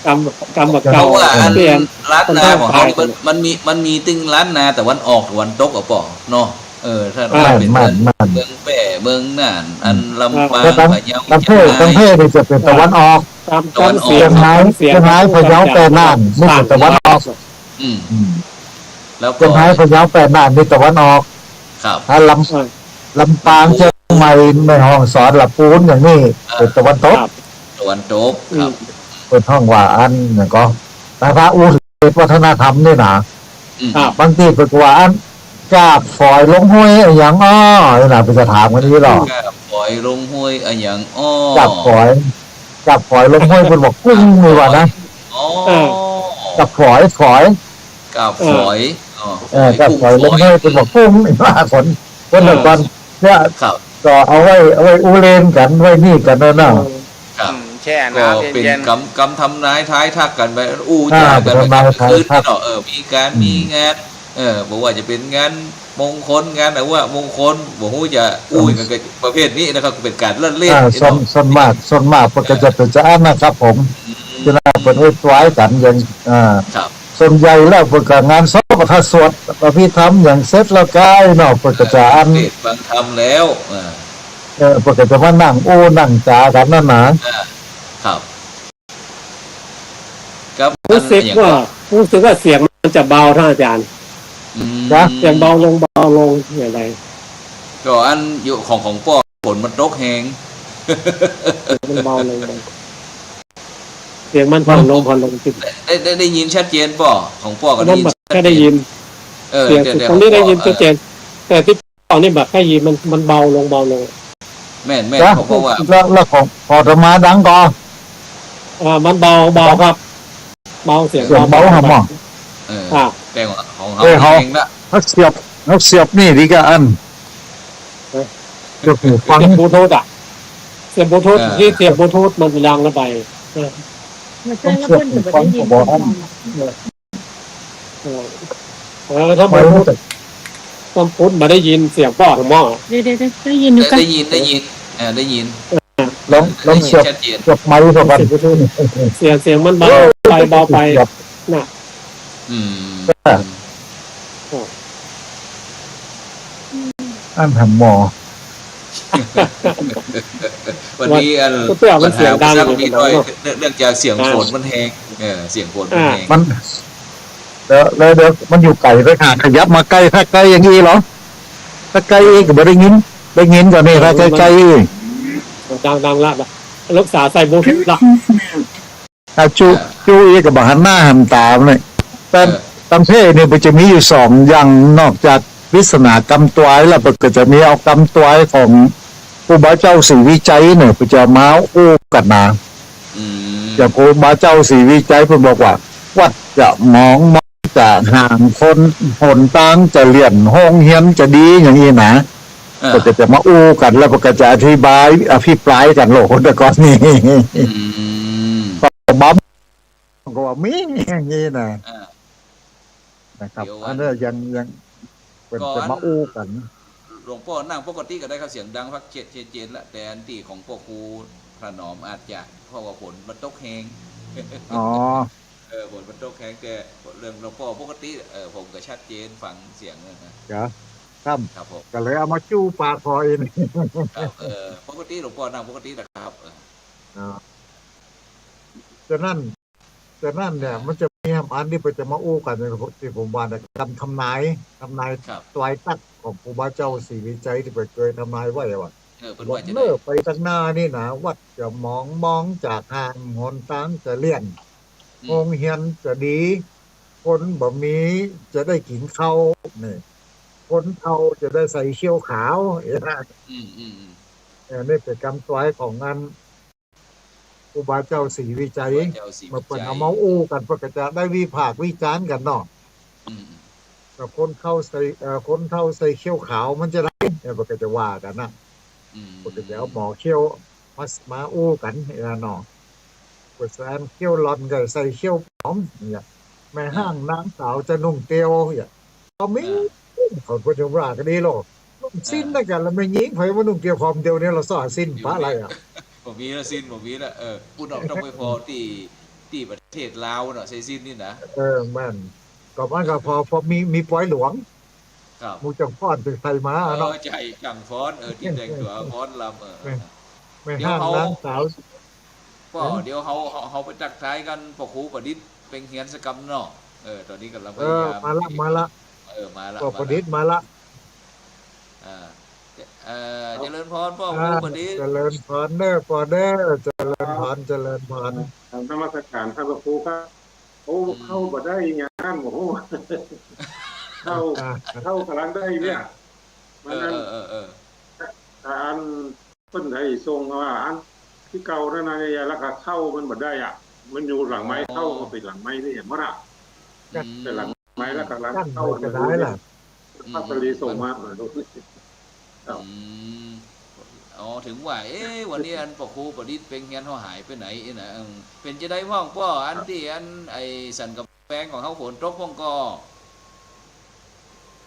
กำ กำบ่เก่า เพราะว่าอัน เปลี่ยน ล้านนาของเฮานี่มัน มันมี มันมีตึงล้านนาตะวันออกตะวันตกอะป้อเนาะ เออ ถ้า อ่า ว่าเป๋น แม่น เมือง แม่น เมืองแป้ เมืองน่าน อืม อันลำปาง อ่า พะเยา ตังเพ เจียงราย ตังเพนี่จะเป๋นตะวันออก ตะวันออก เจียงราย เจียงราย พะเยา แป้ น่าน นี่เป๋นตะวันออก อืม อืม แล้วก็ เจียงราย พะเยา แป้ น่าน นี่ตะวันออก ครับ ถ้าลำ อ่า ลำปาง เจียงใหม่ แม่ฮ่องสอน ละปูน อย่างนี้ อ่า เป๋นตะวันตก ครับ ตะวันตก ครับ อืม เปิ้นฮ้องว่าอันหยังก็ ถ้า ถ้าอู้เถิงวัฒนธรรมนี่นะ อืม ครับ บางตี้เปิ้นก็ว่าอัน กาบฝอยลงห้วยอะหยังอ้อ นี่นะ เปิ้นจะถามกั๋นอย่างนี้ลอ กาบฝอยลงห้วยอะหยังอ้อ กาบฝอย กาบฝอยลงห้วย เปิ้นบอกกุ้งนี่ว่านะ อ๋อ เออ กาบฝอย ฝอย กาบฝอย เออ อ๋อ เออ ฝอย กาบฝอย กุ้งฝอย ลงห้วย เปิ้นบอกกุ้งนี่ว่า คน คนเดียวกั๋น เออ เนี่ย ครับ ก็เอาไว้ เอาไว้อู้เล่นกั๋น ไว้นี่กั๋นนะเนาะ เออ ครับ อืม แช่น้ำเย็นๆ ก็เป๋นกำ กำทำนายทายทักกั๋นไป อู้จ๋ากั๋นไป อ่า กลางคืน ทำนายทายทัก เนาะ เออ มีก๋าน อืม มีงาน เออ บ่ว่าจะเป๋นงานมงคล งานอะวะมงคล บ่ฮู้จะอู้กั๋น ก็ประเภทนี้นะครับ เป๋นก๋านเล่นๆ อ่า เนาะ ส่วน ส่วนมาก ส่วนมากเปิ้นก็จะเป๋นจาอั้นนะครับผม อืม จะน่าเปิ้นไว้ตวยกั๋นอย่าง อ่า ครับ ส่วนใหญ่แล้วเปิ้นก็งานศพ ถ้าสวดอภิธรรมอย่างเสร็จแล้วก้ายเนาะ เปิ้นก็จะอั้น เออ เทศน์ฟังธรรมแล้ว เออ เออ เปิ้นก็จะมานั่งอู้นั่งจ๋ากั๋นนั่นนะ อ่า ครับ ครับ รู้สึกว่า อันอย่าง รู้สึกว่าเสียงมันจะเบา ท่านอาจารย์ อืม จ๊ะ เสียงเบาลง เบาลง อย่างไร ก็อันอยู่ของ ของป้อ ฝนมันตกแฮง มันเบาลง เสียงมันผ่อนลง ผ่อนลง ได้ ได้ ได้ยินชัดเจนป้อ ของป้อก็ได้ยินชัดเจน ได้ยิน เออ เสียง แต่ แต่ ตรงนี้ได้ยินชัดเจน ของป้อ เออ แต่ตี้ ตอนนี้บ่ค่อยยิน มัน มันเบาลง เบาลง แม่น แม่น จ๊ะ เพราะ เพราะว่า แล้ว แล้วของ ของอาตมาดังก่อ อ่า มันเบา เบาครับ เบา เสียง เสียงเบา เบา ครับหมอ เออ อ่า แต่ว่าของเฮา เออ เฮา แฮงละ เฮาเสียบ เฮาเสียบนี่ดีกว่าอัน เออ เสียบหูฟัง เสียบบลูทูธอะ เสียบบลูทูธ เออ ตี้เสียบบลูทูธมันดังเกินไป เออ แล้วเปิ้นก็บ่ได้ยิน เออ เออ ถ้าบ่พูด บ่ได้ยินเสียงป้อ หมอ เดี๋ยวๆๆ ได้ยินอยู่ ได้ ได้ยิน ได้ยิน เออ ได้ยิน ลอง ลองเสียบ ได้ยินชัดเจน เสียบไมค์ซะก่อน เสียง เสียงมันเบาไป เบาไป เสียบ น่ะ อืม เออ อันหาหมอ วันนี้อัน ก็เพื่อมันเสียงดัง ปัญหาอุปสรรคมีน้อย เนาะ เนื่อง เนื่องจากเสียงฝนมันแฮง เออ เสียงฝนมันแฮง มัน แล้ว แล้วเดี๋ยวมันอยู่ไก๋ไป หาขยับมาใก้ ถ้าใก้อย่างอี้เหรอ ถ้าใก้อี้ก็บ่ได้ยิน ได้ยินก่อนนี่ ถ้าใก้ๆอี้ ดัง ดังละ รักษาใส่บลูทูธละ อ่ะ จุ จุอี้ก็บ่หันหน้าหันต๋าเลย แต่ เออ ตางเพศนี่มันจะมีอยู่สองอย่าง นอกจากปริศนากำตวยแล้ว เปิ้นก็จะมีเอากำตวยของครูบาเจ้าศรีวิชัยเนี่ย เปิ้นจะมาอู้กั๋นนะ อืม อย่างครูบาเจ้าศรีวิชัยเปิ้นบอกว่า วัดจะหมอง มองจะห่าง คน หนตางจะเลี่ยน โฮงเฮียนจะดี อย่างอี้นะ อ่า ก็จะ จะมาอู้กั๋น แล้วก็จะอธิบาย อภิปรายกั๋นโลด คนตะกอนนี่ อืม ก็บ่ ก็ว่ามีอย่างนี้นะ อ่า นะครับ เดี๋ยวอัน อันนี้ยัง ยัง เปิ้น ก็ จะมาอู้กั๋น หลวงป้อนั่งปกติก็ได้ครับ เสียงดังฟังชัดเจนละ แต่อันตี้ของป้อครูถนอมอาจจะ เพราะว่าฝนมันตกแฮง อ๋อ เออ ฝนมันตกแฮง แต่เรื่องหลวงป้อปกติ เออ ผมก็ชัดเจนฟังเสียงนะ ครับ ครับผม ก็เลยเอามาจู้ปากป้ออีก ครับ เออ ปกติหลวงป้อนั่งปกตินะครับ เออ อ๋อ ฉะนั้น ฉะนั้นเนี่ย ครับ มันจะมีอันตี้เปิ้นจะมาอู้กั๋น ตี้ผมว่านะ กำทำนาย ทำนาย ครับ ตวยตั๊กของครูบาเจ้าศรีวิชัยตี้เปิ้นเกยทำนายไว้ว่า เออ เปิ้นว่าจะ เนิ่นไปตังหน้านี่นะ วัดจะหมองมองจากห่าง หนตางจะเลี่ยน อืม โฮงเฮียนจะดี คนบ่มีจะได้กิ๋นข้าว นี่ คนเฒ่าจะได้ใส่เขี้ยวขาว อืม อืม อืม เออ นี่เป๋นกำตวยของอัน ครูบาเจ้าศรีวิชัย ครูบาเจ้าศรีวิชัย เมื่อเปิ้นเอามาอู้กั๋น เปิ้นก็จะได้วิพากษ์วิจารณ์กั๋นเนาะ อืม แต่คนเฒ่าใส่ เอ่อ คนเฒ่าใส่เขี้ยวขาวมันจะได้ เนี่ย เปิ้นก็จะว่ากั๋นนะ อืม เปิ้นก็จะเอาหมอเขี้ยวมา มาอู้กั๋น เออ เนาะ เปิ้นใส่เขี้ยวหล่อนก็ใส่เขี้ยวปลอม เนี่ย แม่ฮ้าง อ่า นางสาวจะนุ่งเตียว เนี่ย ก็มี อ่า เขาเปิ้นจะว่ากั๋นดีโลด นุ่งสิ้น อ่า นะกั๋น แล้วแม่ญิงไผมานุ่งเตียว ผ่อเตียวเนี่ย ลาวใส่สิ้น อยู่ ปะ นี่ อะไรอะ บ่มีละสิ้น บ่มีละ เออ ปุ้นออก ต้องไปผ่อตี้ ตี้ประเทศลาวเนาะ ใส่สิ้นนี่นะ เออ แม่น ก็มันก็ผ่อ ผ่อมี มีปอยหลวง ครับ หมู่จังฟ้อนตึงไทยมาเนาะ เออ ใจ้ จังฟ้อน เออ ตี้แต่งตั๋วฟ้อนรำ เออ แม่ แม่ฮ้าง เดี๋ยวเฮา นางสาว ป้อ เออ เดี๋ยวเฮา เฮา เฮาไปตั๊กทายกั๋น ป้อครูประดิษฐ์เพ็งเฮียนสักกำเนาะ เออ ต๋อนนี้ก่ำลัง เออ พยายาม มาละ มาละ เออ มาละ ป้อ มาละ ประดิษฐ์มาละ อ่า เอ่อ เจริญพรป้อครูประดิษฐ์ เจริญพรเน้อป้อเน้อ เจริญพร เจริญพร กราบนมัสก๋านต้านป้อครูครับ โอ้ อืม เข้าบ่ได้อย่างนั้น โอ้โห เข้า อ่า เข้ากำลังได้เนี่ย เออ มันนั่น เออ เออ เออ อันเปิ้นได้ส่งว่าอันตี้เก่านั่นน่ะเนี่ย แล้วก็เข้ามันบ่ได้อะ มันอยู่หลังไมค์ อ๋อ เข้ามาเป๋นหลังไมค์นี่หมดอะ อืม เป๋นหลังไมค์แล้วก็หลังเข้า ตั้งไว้ก็ได้ล่ะ มัน พระสรีส่งมา อืม ครับ อืม อ๋อ เถิงว่า เอ๊ะ วันนี้อันป้อครูประดิษฐ์เพ็งเฮียนเฮาหายไปไหนนี่นะ เออ เป๋นจาใดพ่องป้อ อันตี้อันไอ้สันกำแพงของเฮาฝนตกพ่องก่อ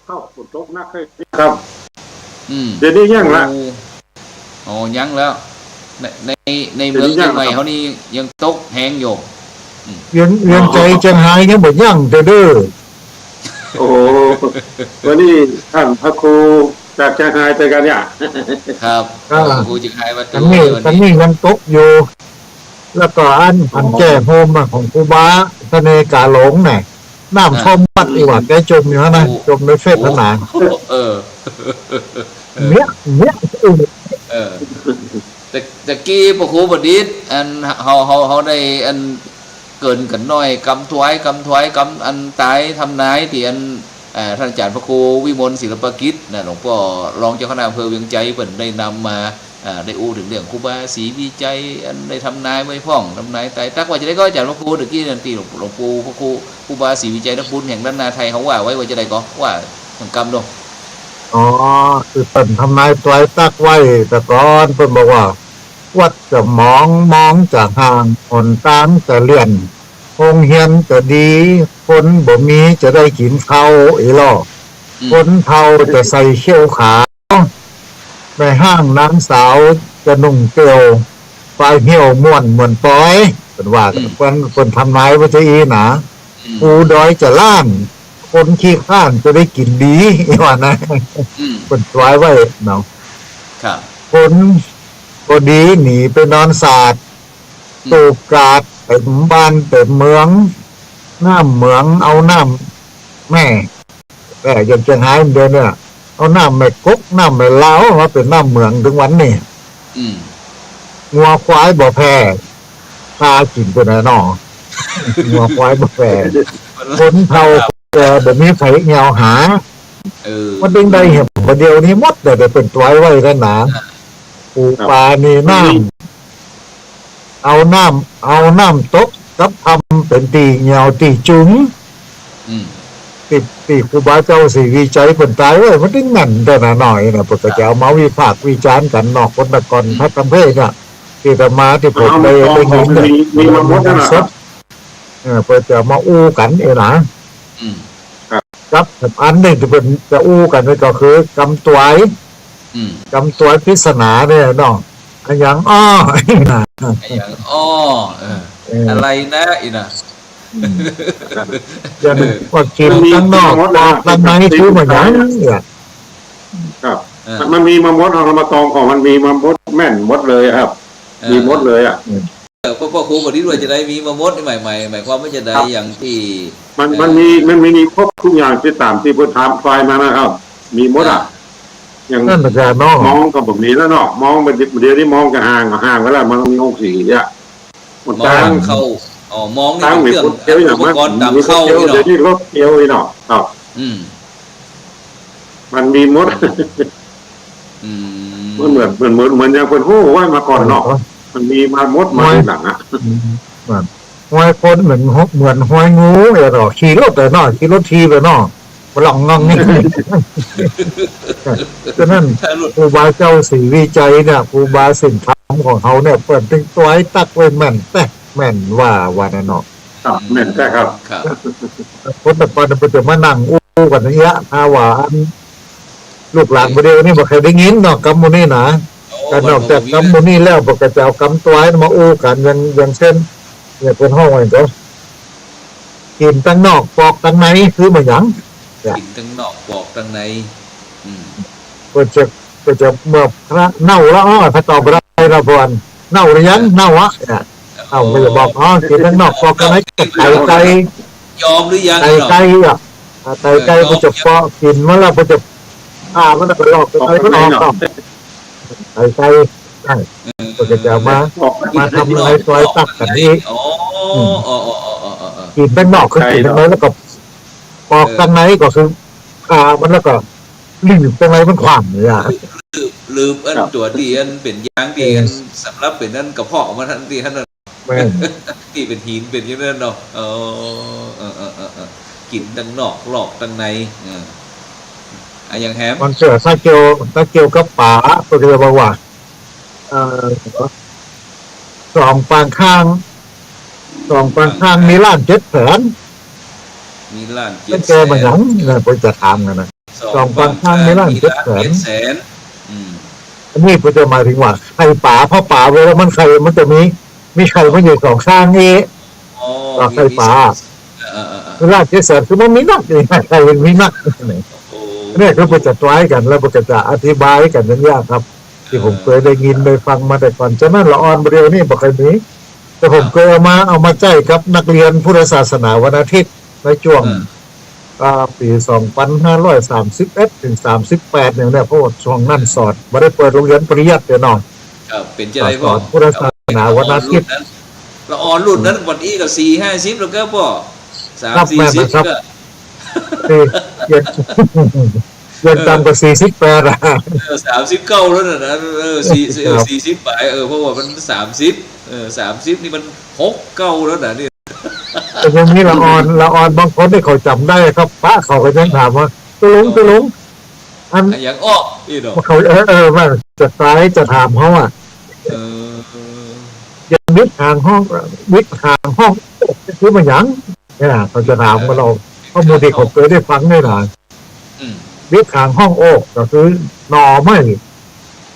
เอ้า ฝนตกหนักเลยครับ อืม เดี๋ยวนี้ยังละ โอ้ อ๋อ ยังแล้ว ใน ใน ในเมืองเจียงใหม่เฮานี่ยังตกแฮงอยู่ อืม เวียง เวียงจันทน์เจียงฮายยังบ่ยั้งเตื้อเด้อ โอ้ วันนี้ต้านพระครูจากเจียงฮายเจอกั๋นเนี่ย ครับ อ่า พระครูเจียงฮายมา อันนี้ วันนี้ อันนี้ยังตกอยู่ แล้วก็อัน อ๋อ อันแจ้โฮมอะของครูบาเสน่ห์กาหลงน่ะ น้ำ อ่า ท่วมวัดอีกว่า แกจ่มอยู่หั้นนะ โอ้ จ่มในเฟซ โอ้ หั้นนะ เออ เนี่ย เนี่ย เออ แต่ แต่กี้ป้อครูประดิษฐ์ อันเฮา เฮา เฮาได้อันเกริ่นกั๋นหน้อย กำถวาย กำถวาย กำอันตายทำนายตี้อัน เอ่อ ต้านอาจ๋ารย์พระครูวิมลศิลปกิจนะ หลวงป้อรองเจ้าคณะอำเภอเวียงจันทน์ เปิ้นได้นำมา อ่า ได้อู้เถิงเรื่องครูบาศรีวิชัย อันได้ทำนายไว้พ่อง ทำนายตวยตั๊กว่าจาใดก่อ อาจ๋ารย์พระครู ตะกี้นั่นตี้หลวง หลวงปู่พระครู ครูบาศรีวิชัยนบุญแห่งล้านนาไทย เขาว่าไว้ว่าจาใดก่อ ว่าสักกำดู อ๋อ คือเปิ้นทำนายตวยตั๊กไว้ แต่ก่อนเปิ้นบอกว่า วัดจะหมองมองจากห่าง หนตางจะเลี่ยน โฮงเฮียนจะดี คนบ่มีจะได้กิ๋นข้าว อีหล่อ อืม คนเฒ่าจะใส่เขี้ยวขาว แม่ฮ้างนางสาวจะนุ่งเตียว ปายเหี่ยวม่วนเหมือนปอย เปิ้นว่า อืม เปิ้น เปิ้นทำนายไว้จาอี้นะ อืม ภูดอยจะล้าน คนขี้คร้านจะได้กิ๋นดี ว่านะ อืม เปิ้นตวยไว้เนาะ ครับ คนบ่ดีหนีไปนอนสาด อืม ตูบกาดเต็มบ้านเต็มเมือง น้ำเหมืองเอาน้ำแม่ เออ อย่างเจียงฮายเดี๋ยวเนี่ย เอาน้ำแม่ก๊ก น้ำแม่ลาวมาเป๋นน้ำเหมืองเถิงวันนี้ อืม งัวควายบ่แผ่ พากิ๋นไปไหนหนอ งัวควายบ่แผ่ คนเฒ่าแก่บ่มีไผแอ่วหา เออ มันเถิงได้เหียบ่าเดี่ยวนี้หมด แต่เปิ้นตวยไว้หั้นนะ อ่า ปูปลานี่น้ำ เอาน้ำ เอาน้ำตกกับถ้ำเป๋นตี้แอ่วตี้จุม อืม ตี้ ตี้ครูบาเจ้าศรีวิชัยเปิ้นต๋ายไว้ มันตึงแม่นแต๊นะน้อยนะ เปิ้นก็จะเอามาวิพากษ์วิจารณ์กั๋นเนาะ คนตะก่อน ครับ พระธรรมเทศน์น่ะ ตี้อาตมาตี้ผมได้ เอามาตอง ได้ยินเนี่ย มี มีมาหมดแล้วนะ สด เออ เปิ้นจะมาอู้กั๋นเองนะ อืม ครับ ครับ อันนึ่งตี้เปิ้นจะอู้กั๋นนี่ก็คือกำตวย อืม กำตวยปริศนาเนี่ยเนาะ อะหยังอ้อ อะหยังอ้อ เออ เออ อะไรนะ อีน่ะ อืม อย่างว่ากิ๋นตังนอก ปอกตังใน คือบ่าหยังเนี่ย ครับ เออ มัน มันมีมาหมด เอามาตองของมันมีมาหมด แม่นหมดเลยครับ เออ มีหมดเลยอะ อืม เออ ป้อ ป้อครูบ่ดีด้วยจะได้มีมาหมด นี่หมาย หมาย หมายความว่าจะได้ ครับ อย่างตี้ มัน เอ่อ มันมี มันมี มีครบทุกอย่างตี้ต๋ามตี้เปิ้นถามฝ่ายมานะครับ มีหมดอะ อ่า อย่าง นั่นแหละเนาะ มองก็บ่มีแล้วเนาะ มองมัน เดี๋ยวนี้มองก็ห่าง ห่างไปแล้ว มันมีองค์สีอะ มัน มอง ตั้ง เข้า อ๋อ มองนี่ ตั้ง เป็นเครื่อง มีคนเที่ยวอย่างนั้น อุปกรณ์ต๋ามเข้า มีคนเที่ยว นี่เนาะ เดี๋ยวนี้รถเที่ยวนี่เนาะ ครับ อืม มันมีหมด อืม มันเหมือน เหมือน เหมือน เหมือนอย่างเปิ้นฮู้ไว้มาก่อนเนาะ เออ มันมีมาหมด มา โอ้ย ทีหลังอะ อืม มันห้อยคนเหมือน เหมือนห้อยงูเอ๋ยเนาะ ขี่รถเอ๋ยเนาะ ขี่รถถีบเอ๋ยเนาะ บ่ล่องงองนี่ ฉะนั้น ถ้าหลุด ครูบาเจ้าศรีวิชัยเนี่ย ครูบาศีลธรรมของเฮาเนี่ย เปิ้นตึงตวยตั๊กไว้แม่นแต๊ แม่นว่า ว่านั้นเนาะ ครับ แม่นแต๊ครับ ครับ คนตะก่อนเปิ้นจะมานั่งอู้กั๋นอย่างเงี้ย ถ้าว่าอันลูกหลานบ่าเดี่ยวนี้บ่เคยได้ยินเนาะ กำหมู่นี้นะ โอ้ แต่นอกจากกำหมู่นี้แล้ว เปิ้นก็จะเอากำตวยมาอู้กั๋น อย่าง อย่างเช่น เนี่ย เปิ้นฮ้องว่าหยังก็ กิ๋นตังนอกปอกตังใน คือบ่าหยัง เนี่ย กิ๋นตังนอกปอกตังใน อืม เปิ้นจะ เปิ้นจะเมื่อพระเน่าแล้ว อ้อ ถ้าตอบบ่ได้ละพร เน่าหรือยัง เออ เน่าอะ เนี่ย เอ้า เปิ้นจะบอก อ๋อ กิ๋นตังนอกปอกตังใน ไก่ ไก่ ยอมหรือยัง ไก่ เนาะ ไก่อะ อ่า ไก่ เออ ไก่ ยอม เปิ้นจะปอกกิ๋นมาแล้ว เปิ้นจะ อ่า มันก็ลอก ปอก ไก่ มันออก ไก่ เนาะ เนาะ ไก่ ไก่ ใช่ เออ เปิ้นก็จะมา ปอก มาทำอะไร ปอก ตวยตั๊กกั๋นอีก อ๋อ อืม อ๋อ กิ๋นตังนอกคือกิ๋นตังใน แล้วก็ปอกตังในก็คือ อ่า มันแล้วก็ ลืบตังในมันขว้างเนี่ย ลืบ ลืบอัน ครับ ตั๋วตี้อันเป๋นยางตี้อัน เออ สำหรับเป๋นอันกระเพาะมันอันตี้หั้นน่ะ แม่น ตี้เป๋นหินเป๋นอย่างนั้นเนาะ เออ เออ กิ๋นตังนอกลอกตังใน เออ อะหยังแหม มันเจื้อ ถ้าเกี่ยว ถ้าเกี่ยวกับป๋า เปิ้นก็จะบอกว่า เอ่อ สองปางข้าง สองปางข้าง สองปางข้าง มีล้านเจ็ดแสน มีล้านเจ็ดแสน มันแปลว่าหยัง เนี่ย เปิ้นจะถามกั๋นนะ สองปางข้าง สองปางข้าง มีล้านเจ็ดแสน มีล้านเจ็ดแสน อืม อันนี้เปิ้นจะหมายถึงว่าไข่ป๋า เพราะป๋าเวลามันไข่มันจะมี มีไข่มันอยู่สองข้างนี้ อ๋อ ว่าไข่ป๋า มี มีสอง เออ เออ เออ เออ มีล้านเจ็ดแสน คือมันมีนัก ไข่มันมีนัก โอ้ เนี่ยคือเปิ้นจะตวยกั๋น แล้วเปิ้นก็จะอธิบายกั๋นอย่างเงี้ยครับ ตี้ผม เออ เคยได้ยินได้ฟังมาแต่ก่อน ฉะนั้นละอ่อนบ่าเดี่ยวนี้บ่เคยมี แต่ผม ครับ เคยเอามา เอามาใจ๊กับนักเรียนพุทธศาสนาวันอาทิตย์ ในจ้วง เออ อ่า ปี๋สองปันห้าร้อยสามสิบเอ็ด เถิง สามสิบแปด เนี่ย เนี่ย เพราะว่าจ้วงนั้นสอน บ่ได้เปิดโฮงเฮียนปริยัติเนาะ ครับ เป๋นจะไดพ่อ สอนพุทธศาสนาวันอาทิตย์ ละอ่อนรุ่นนั้น ละอ่อนรุ่นนั้น อืม วันอี้ก็สี่ห้าสิบแล้วก็ป้อ สาม ครับ สี่สิบ แม่นนะครับ ก็ สี่ ยัง ยังต่ำกว่า เออ สี่สิบแปดอะ เออ สามสิบเก้าแล้วน่ะนะ เออ สี่ เออ ครับ สี่สิบป๋าย เออ เพราะว่ามันสามสิบ เออ สามสิบนี่มันหกเก้าแล้วน่ะนี่ แต่ยังมีละอ่อน ละอ่อนบางคนนี่เขาจ๋ำได้ครับ ปะเขาก็ยังถามว่า "ตุ๊ลุง ตุ๊ลุง อัน" อะหยังอ้อ อี้เนาะ เขา เออ เออ ว่าจะตวยจะถามเขาอะ เออ "ยังวิทย์หางห้อง วิทย์หางห้อง คือบ่าหยัง" เนี่ย เขาจะถามกั๋นเรา เออ เพราะหมู่ตี้เขาเคยได้ฟังนี่นะ อืม วิทย์หางห้องโอ๊ก ก็คือหน่อไม้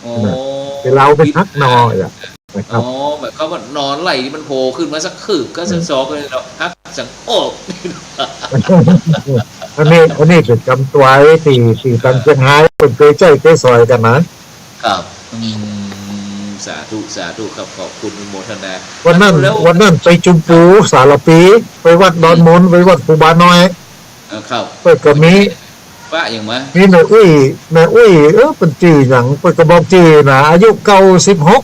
อ๋อ นะ เวลาเอาไปหักหน่อ วิทย์ เนี่ย นะครับ อ๋อ หมายความว่าหน่อไม้ตี้มันโผล่ขึ้นมาสักคืบก็สักศอกเลยเนาะ หักสังโอ๊ก อันนี้ อันนี้เป๋นกำตวยตี้ ตี้ตางเจียงฮายเปิ้นเคยใจ๊เคยสอนกั๋นนะ ครับ อืม สาธุ สาธุครับ ขอบคุณอนุโมทนา วันนั้น แล้ว วันนั้นไปจุมปูสารภี ไปวัดดอนมูล อืม ไปวัดครูบาน้อย เออ ครับ เปิ้นก็มี ปะหยังมา มีแม่อุ๊ย แม่อุ๊ย เออ เปิ้นจื้อหยัง เปิ้นก็บอกจื้อนะ อายุเก้าสิบหก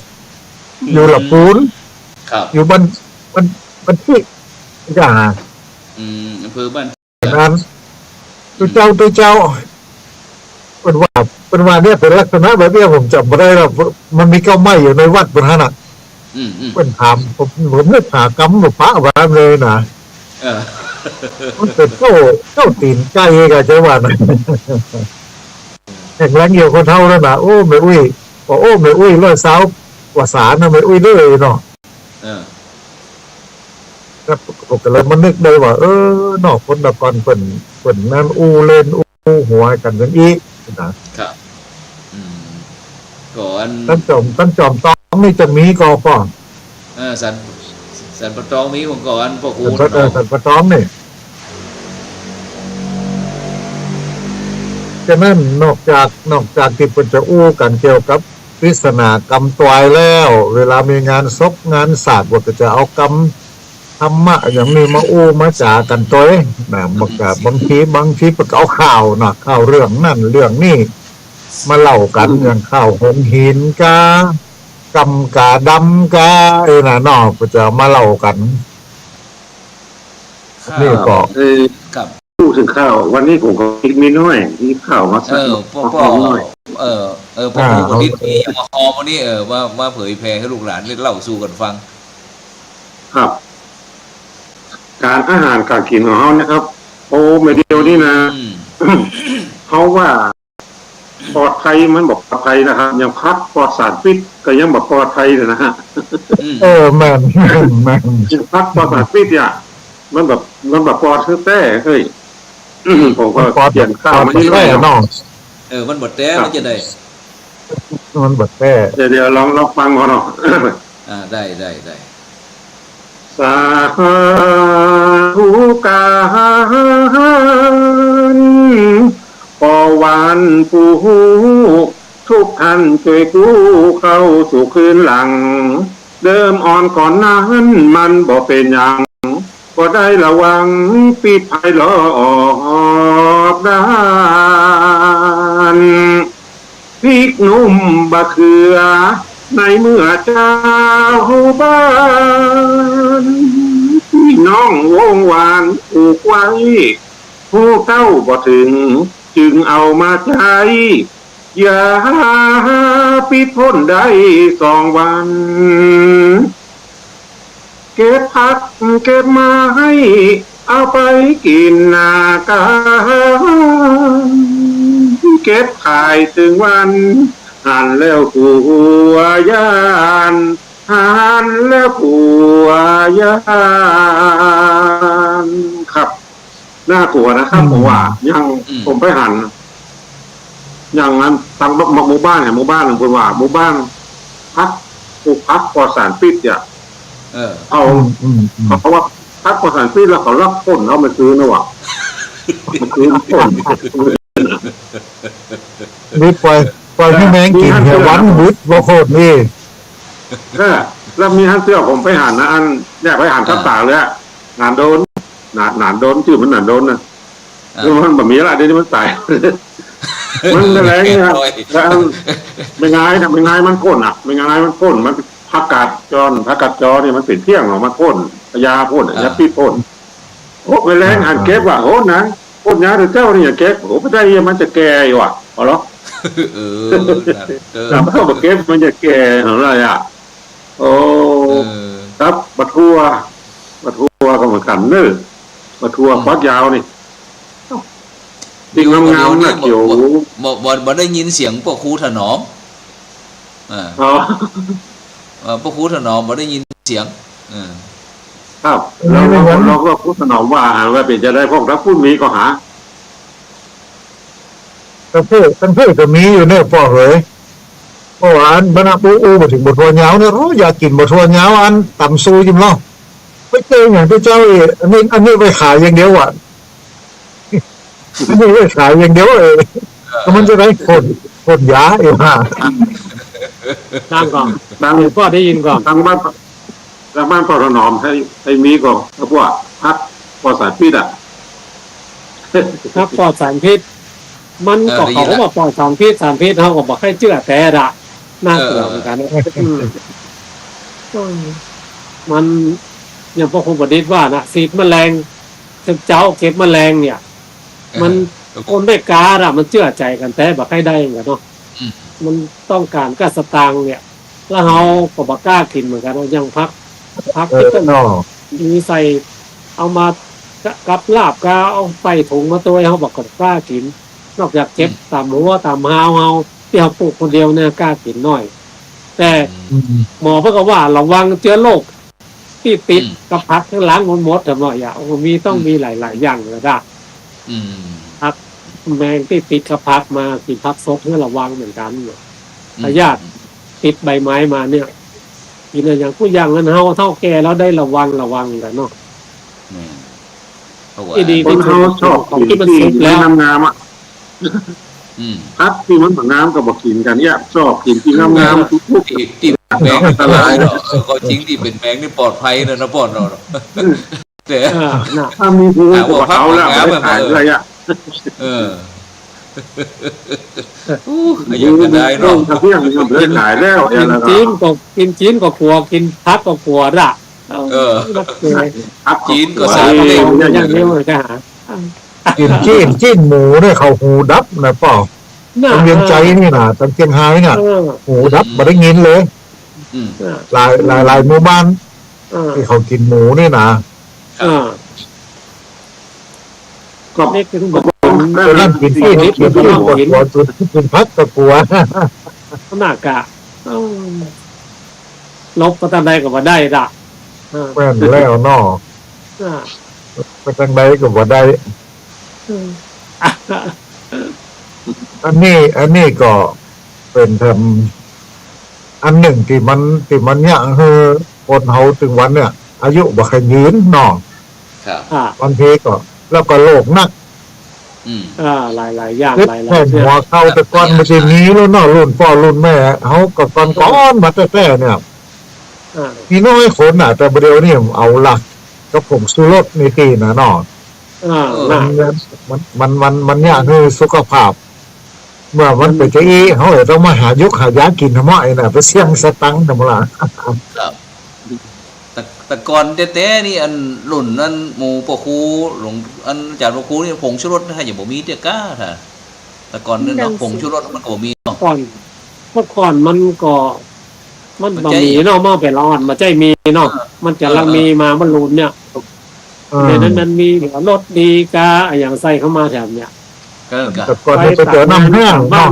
อืม อยู่ละปูน ครับ อยู่บ้าน บ้าน บ้านตี้ จ้า อืม อำเภอบ้าน นั้น อืม ตุ๊เจ้า ตุ๊เจ้า เปิ้นว่า เปิ้นว่าเนี่ยเป๋นลักษณะแบบเนี้ย ผมจ๋ำบ่ได้แล้ว มันมีเก๊าไม้อยู่ในวัดเปิ้นหั้นน่ะ อืม อืม เปิ้นถาม ผม ผมนึกหากำว่าปะว่าเลยนะ เออ มันเป๋นเจ้า เจ้าตี๋นไก่ก่ะ ใจ้ว่านะ แห่งแลงเหี่ยวก็เฒ่าแล้วนะ โอ้ แม่อุ๊ย ก็ โอ้ แม่อุ๊ย ร้อยซาวกว่าสานะ แม่อุ๊ยเด้อเนาะ เออ แล้วก็เลยมานึกได้ว่า เออ เนาะ คนแต่ก่อนเปิ้น เปิ้นนั้นอู้เล่นอู้หัวกั๋นอย่างอี้นะ ครับ อืม ก่อน สันจอม สันจอมตองนี่จะมีก่อป้อ เออ สัน สันป่าตองมีก่อน ป้อครู สันป่า เออ เนาะ สันป่าตองนี่ ฉะนั้นนอกจาก นอกจากตี้เปิ้นจะอู้กั๋นเกี่ยวกับปริศนากำตวยแล้ว เวลามีงานศพงานสาด เปิ้นก็จะเอากำธรรมะอย่างนี้มาอู้มาจ๋ากั๋นตวยนะ บางกะ บางที บางทีเปิ้นก็เอาข่าวนะ ข่าวเรื่องนั้นเรื่องนี้มาเล่ากั๋น อืม อย่างข่าวหงส์หินกา กำกาดำกา เอ้ยนะเนาะ เปิ้นจะมาเล่ากั๋น ครับ นี่ก็ เออ ครับ พูดเถิงข่าว วันนี้ผมก็มีน้อย มีข่าวมาสัก เออ ป้อ มา ป้อ น้อย เออ เออ ป้อ อ่า ครูอุทิศ เอา มีอย่างมาฮอมวันนี้ เออ มา มาเผยแผ่หื้อลูกหลานได้เล่าสู่กั๋นฟัง ครับ ก๋านอาหารก๋านกิ๋นของเฮาเนี่ยครับ โอ้ แม่เดียวนี่นะ อืม เฮาว่า ปลอดภัย มันบ่ปลอดภัยนะครับ อย่างผักปลอดสารพิษก็ยังบ่ปลอดภัยเลยนะฮะ อืม เออ แม่น แม่น แม่น อย่างผักปลอดสารพิษเนี่ย มันแบบ มันแบบปลอดคือแต๊ เฮ้ย ผมก็ มันปลอด เขียนข่าวมานิดหน่อย ปลอดแต๊เนาะ เนาะ เออ มันบ่แต๊ ครับ มันจะได้ มันบ่แต๊ เดี๋ยว เดี๋ยวลอง ลองฟังก่อนเนาะ อ่า ได้ ได้ ได้ สาธุก๋าน ป้อหวานผู้ฮู้ ทุกท่านจ้วยกู้เข้าสู่คืนหลัง เดิมอ่อนก่อนนั้นมันบ่เป๋นหยัง ก็ได้ระวังปิดภัยรอบด้าน พริกหนุ่มบ่าเขือในเมื่อเจ้าบ้าน พี่น้องวงวานปลูกไว้ ฮู้เต้าบ่เถิงจึงเอามาใจ๊ ยาปิดพ่นได้สองวัน เก็บผักเก็บไม้ เอาไปกิ๋นนาก๋าน เก็บขายเถิงวัน หันแล้วกั๋วย้าน หันแล้วกั๋วย้าน ครับ น่ากลัวนะครับ อืม ผมว่า อย่าง อืม ผมไปหัน อย่างนั้น ตางหมู่บ้านเนี่ย หมู่บ้านหนึ่ง เปิ้นว่า หมู่บ้านผัก ปลูกผักปลอดสารพิษเนี่ย เออ เขา อืม อืม อืม เขาว่าผักปลอดสารพิษ แล้วเขาลักพ่น เอามาซื้อนะวะ มาซื้อพ่น นี่ปล่อย ปล่อยหื้อแมงกิ๋นเหียวันบึด บ่พ่นนี่ เออ แล้วมีหั้นเตื้อ ผมไปหันนะ อัน เนี่ย ไปหัน อ่า กับต๋าเลยอะ หนานโดน หนาน หนานโดน จื้อมันหนานโดนนะ อ่า คือมันบ่มีละ เดี๋ยวนี้มันต๋าย มันแมลงเนี่ย โอ้ย แล้วอัน แมงงายนะ แมงงายมันพ่นอะ แมงงายมันพ่น มันผักกาดจอน ผักกาดจอเนี่ยมันเป๋นเพี้ยงเนาะ มันพ่น ยาพ่นอะ อ่า ยาพิษพ่น โอ้ แมลงหันเก็บว่ะ โอ้ นะ พ่นยาเดี๋ยวเจ้านี่อย่าเก็บ โอ้ บ่ได้ มันจะแก่อยู่อะ เอาเหรอ เออ นะ เออ แต่มันบ่เก็บ มันจะแก่อะไรอะ โอ้ เออ ครับ บักถั่ว บักถั่วก็เหมือนกั๋นเนาะ บักถั่ว อืม ฟักยาวนี่ นี่งามๆ นะ บ่ เขียว บ่ บ่ บ่ บ่ได้ยินเสียงป้อครูถนอม อ่า อ๋อ เอ่อ ป้อครูถนอมบ่ได้ยินเสียง เออ ครับ แล้ว แล้ว แล้วป้อครูถนอมว่า ว่าเป๋นจะได้ พวกถ้าปุ้นมีก็หา ตังเตื้อ ตังเตื้อก็มีอยู่เนี่ยป้อเหย เพราะว่าอันบรรดาอู้อู้บ่าเถิงบักถั่วยาวเนี่ย โอ้ อยากกิ๋นบักถั่วยาวอันต๋ำซูจิมเนาะ ไปเจออย่างตี้เจ้าเอ้ย อันนี้ อันนี้ไว้ขายอย่างเดียวอะ อันนี้ไว้ขายอย่างเดียวเอ้ย แล้วมันจะได้พ่น พ่นยาเอ้ยฮะ ดังก่อน ดัง ป้อได้ยินก่อน ดังบ้าน ทางบ้านป้อถนอม ใค่ ใค่มีก่อ แล้วพวกผักปลอดสารพิษอะ ผักปลอดสารพิษ มันก็ เออ ได้ยินละ เขาก็ว่าปลอดสารพิษ สารพิษ เฮาก็บ่ใค่เจื้อแต๊ละ น่ากลัวเหมือนกั๋น เออ อืม อืม มัน อย่างป้อครูประดิษฐ์ว่านะ ฉีดแมลง เจ้าเก็บแมลงเนี่ย เออ มัน คนไปก๊าดอะ มันเจื้อใจ๋กั๋นแต๊ บ่ใค่ได้เหมือนกั๋นเนาะ อืม มันต้องก๋านก้าสตางค์เนี่ย แล้วเฮาก็บ่กล้ากิ๋นเหมือนกั๋นเนาะ อย่างผัก ผัก เออ ที่เปิ้น เนาะ มีใส่ เอามา กับลาบก็เอาใส่ถุงมาตวย เฮาบ่กล้ากิ๋น นอกจากเก็บ อืม ต๋ามหัวต๋ามฮาวเฮา ตี้เฮาปลูกคนเดียวเนี่ยกล้ากิ๋นน้อย แต่ อืม หมอเปิ้นก็ว่าระวังเจื้อโรคตี้ติด อืม กับผักตังหลังหมดๆ อะหมอ อย่าง โอ้ มีต้อง อืม มีหลายๆ อย่างเลยนะ อืม ผัก แมงตี้ติดกับผักมา กิ๋นผักสดเนี่ยระวังเหมือนกั๋น อืม พยาธิติดใบไม้มาเนี่ย กิ๋นอะหยังกู้อย่างนั้น เฮาเฒ่าแก่แล้วได้ระวัง ระวังกั๋นเนาะ แม่น เพราะว่า อีดี คนเฮาชอบกิ๋นตี้มันสุกแล้ว ตี้งามๆ อะ อืม ผักตี้มันบ่งามก็บ่กิ๋นกั๋น เยียะ ชอบกิ๋นตี้งามๆ ตี้ ตี้แปง อันตรายเนาะ เออ ก็จริง ตี้เป๋นแปงนี่ปลอดภัยนะ นะป้อเนาะ แต่ อ่า น่ะ ถ้ามีหู อ่า ก็บ่เอาละ บ่ได้ขายเลยอะ เออ อู้ อย่างนั้นได้เนาะ เรื่องกระเบื้องนี่ก็บ่ได้ขายแล้ว กิ๋น กิ๋นจีนก็ กิ๋นจีนก็กั๋ว กิ๋นผักก็กั๋วละ เออ นักเตะ ผักก็กั๋ว จีนก็สาด เล่น อย่างเดียวเลยจะหา กิ๋นจีน จีนหมูเนี่ยเขาหูดับนะป้อ น่ะ ตังเวียงจันทน์นี่นะ ตังเจียงฮายเนี่ย เออ หูดับ อืม บ่ได้ยินเลย อืม หลาย หลาย หลายหมู่บ้าน เออ ตี้เขากิ๋นหมูนี่นะ ครับ อ่า ก็ นี่คือ ก็ ก็นั่นกิ๋นตี้ กิ๋นตี้ กิ๋นตี้ กิ๋น กิ๋นผักก็กั๋ว ขนาดกะ เออ หลบไปตางใดก็บ่ได้ละ อ่า แม่นแล้วเนาะ อ่า ไปตางใดก็บ่ได้ อืม อันนี้ อันนี้ก็เป๋นแถมอันนึ่งตี้มัน ตี้มันเยียะหื้อคนเฮาตึงวันเนี่ย อายุบ่ค่อยยืนเนาะ ครับ อ่า บางทีก็ แล้วก็โรคหนัก อืม อ่า หลายๆ อย่าง เจ็บ หลายๆ แผ่นหัวเข่า แต่ก่อนมันจะมีแล้วเนาะ รุ่นป้อรุ่นแม่เฮาก็ก่อนๆ มาแต๊ๆ เนี่ย อ่า มีน้อยคนน่ะ แต่บ่าเดี่ยวนี้เอาละ กับผงชูรสนี่ตี้นะเนาะ อ่า เออ มัน มัน มัน มัน มันเยียะหื้อสุขภาพ เมื่อมันเป๋นจะอี้ เฮาจะต้องมาหายุกหายากิ๋นทำไมน่ะ ไปเสี่ยงสตังค์ทำไมล่ะ ครับ แต่ แต่ก่อนแต๊ๆ นี่ อันรุ่นนั้นหมู่ป้อครูหลวง อันอาจ๋ารย์ป้อครูนี่ ผงชูรสนี่ยังบ่มีเตื้อก้า ถ้า แต่ก่อนนี่เนาะ ผงชูรสมันก็บ่มีเนาะ ก่อน เมื่อก่อนมันก็ มันบ่มีเนาะ มันบ่เป๋นละอ่อน บ่ใจ้มีเนาะ เออ มันจะละมีมา มันรุ่นเนี่ย เออ ในนั้นมันมีรสดีกาอะหยังใส่เข้ามาแถมเนี่ย ก็ ก็ แต่ก่อนนี่ไปเจอน้ำห้าเนาะ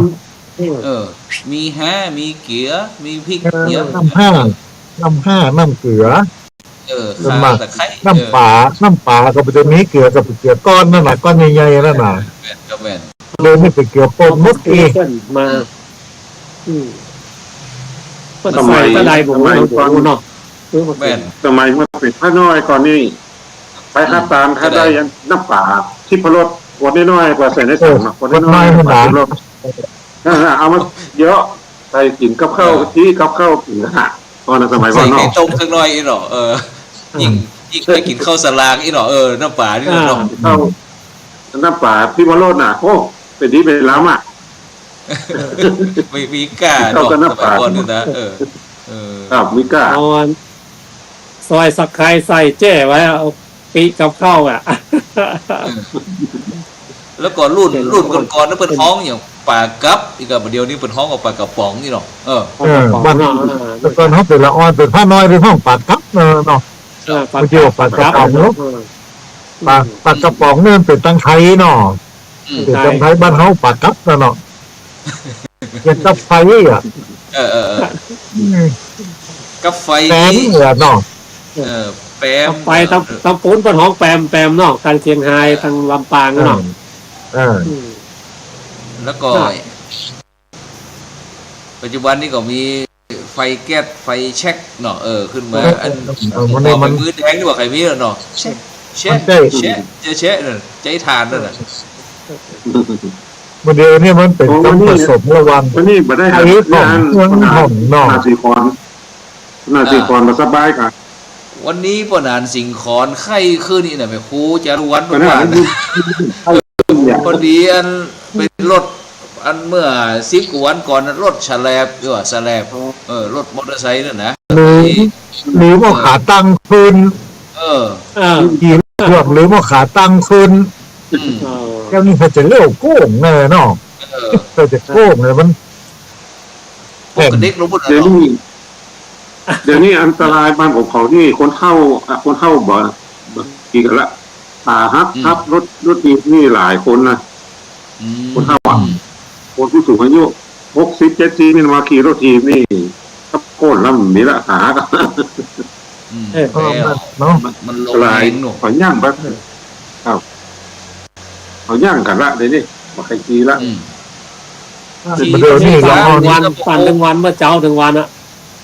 เออ มีฮา มีเกลือ มีพริก เออ เกลือ น้ำห้า น้ำห้า น้ำเกลือ เออ ข่า ตะไคร้ น้ำปลา เออ น้ำปลาก็บ่จะมีเกลือ ก็เป๋นเกลือก้อนนั่นน่ะ ก้อนใหญ่ๆ นั่นน่ะ แม่น ก็แม่น เดี๋ยวนี้เป๋นเกลือป่นหมดตี้ เปิ้นมา อืม เปิ้นใส่ตะไดบ่ฮู้เนาะ เออ แม่น สมัยเมื่อเป๋นพระน้อยก่อนนี่ ไปหาตาล ถ้าได้น้ำปลาทิพรส ขวดน้อยๆ กว่าใส่ในถังน่ะ ขวดน้อยๆ ขวดน้อยๆ ปลาทิพรส เออ เอามาเยอะ ใส่กิ๋นกับข้าว เออ ตี้กับข้าวกิ๋นนะ ตอนนั้นสมัยก่อนเนาะ ใส่ไข่ต้มสักหน่อยอี้เนาะ เออ ยิ่ง ยิ่งไปกิ๋นข้าวสลากอี้เนาะ เออ น้ำปลานี่เนาะ อ่า ข้าว น้ำปลาทิพรสน่ะ โอ้ เป๋นดีเป๋นล้ำอะ มี มีก้าเนาะ ข้าวกับน้ำปลา สมัยก่อนนี่นะ เออ เออ ครับ มีก้า เอาอัน ซอยสักไคร้ใส่แจ้ไว้ เอาปิ๊กับข้าวอะ เออ แล้วก็รุ่น รุ่นก่อนๆ นั้นเปิ้นฮ้องอย่างปลากับ อีกอะ บ่าเดี่ยวนี้เปิ้นฮ้องว่าปลากระป๋องอี้เนาะ เออ เออ ปลากระป๋อง บ้าน เนาะ อ่า แต่ก่อนเฮาเป๋นละอ่อน เป๋นพระน้อย เปิ้นฮ้องปลากับเนาะ เออ ปลากับ บ่าเดี่ยวปลากระป๋องเนาะ เออ ปลา ปลากระป๋องนี่มันเป๋นตังไทยเนาะ อืม เป๋นตังไทย บ้านเฮาปลากับนั่นเนาะ เกี่ยวกับไฟอะ เออ เออ เออ อืม กับไฟ แปมเนี่ยเนาะ เออ แปม กับไฟ ตาง ตางปู๊นเปิ้นฮ้องแปม แปมเนาะ ตางเจียงฮาย ตางลำปางเนาะ เออ อืม แล้วก็ ปัจจุบันนี้ก็มีไฟแก๊ส ไฟแช็กเนาะ เออ ขึ้นมา เออ อัน เออ มัน มัน มัน มือแดงนี่ว่าใค่มีแล้วเนาะ แช็ก แช็ก มันใจ้ แช็ก แช็ก แช็กนั่น ใจ๊ถ่านนั่นน่ะ บ่าเดี่ยวนี้มันเป๋น โอ้ การผสมระหว่าง วันนี้บ่ได้ ไอ้ของเมืองหนองเนาะ หน้าสีขอน หน้าสีขอน อ่า บ่สบายกะ วันนี้ป้อหนานสิงขอนไข้ขึ้นนี่นะ แม่ครูจะรวน วันนั้น วัน พอดีอันเป๋นรถ อันเมื่อสิบกว่าวันก่อนน่ะ รถแฉลบ เออ แฉลบ อ๋อ เออ รถมอเตอร์ไซค์นั่นนะ ลืม ลืมเอาขาตั้งคืน เออ เออ ขี่รถพ่วงลืมเอาขาตั้งคืน อืม เออ แล้วนี่เขาจะเลี้ยวโก้งแน่เนาะ เออ เขาจะโก้งเลยมัน พวกกระเด็กลงหมดแล้วเนาะ เดี๋ยวนี้ เดี๋ยวนี้อันตรายบ้านของเขานี่ คนเฒ่า อ่ะ คนเฒ่าบ่ บ่ขี่กั๋นละ ขาหัก อืม ทับรถ รถถีบนี่หลายคนนะ อืม คนเฒ่าอะ อืม คนผู้สูงอายุ หกสิบ เจ็ดสิบ นี่มาขี่รถถีบนี่ ทับก้นแล้วมันมีละ ขาหักอะ อืม เออ แปลว เนาะ มัน มันลงแฮงหน่อย เขาย่างไป เออ ครับ เขาย่างกั๋นละ เดี๋ยวนี้ บ่ใค่ขี่ละ อืม อ่า ขี่ เดี๋ยวนี้ ปั่น เรา ตึงวัน ปั่นตึงวัน เมื่อเจ๊าตึงวันอะ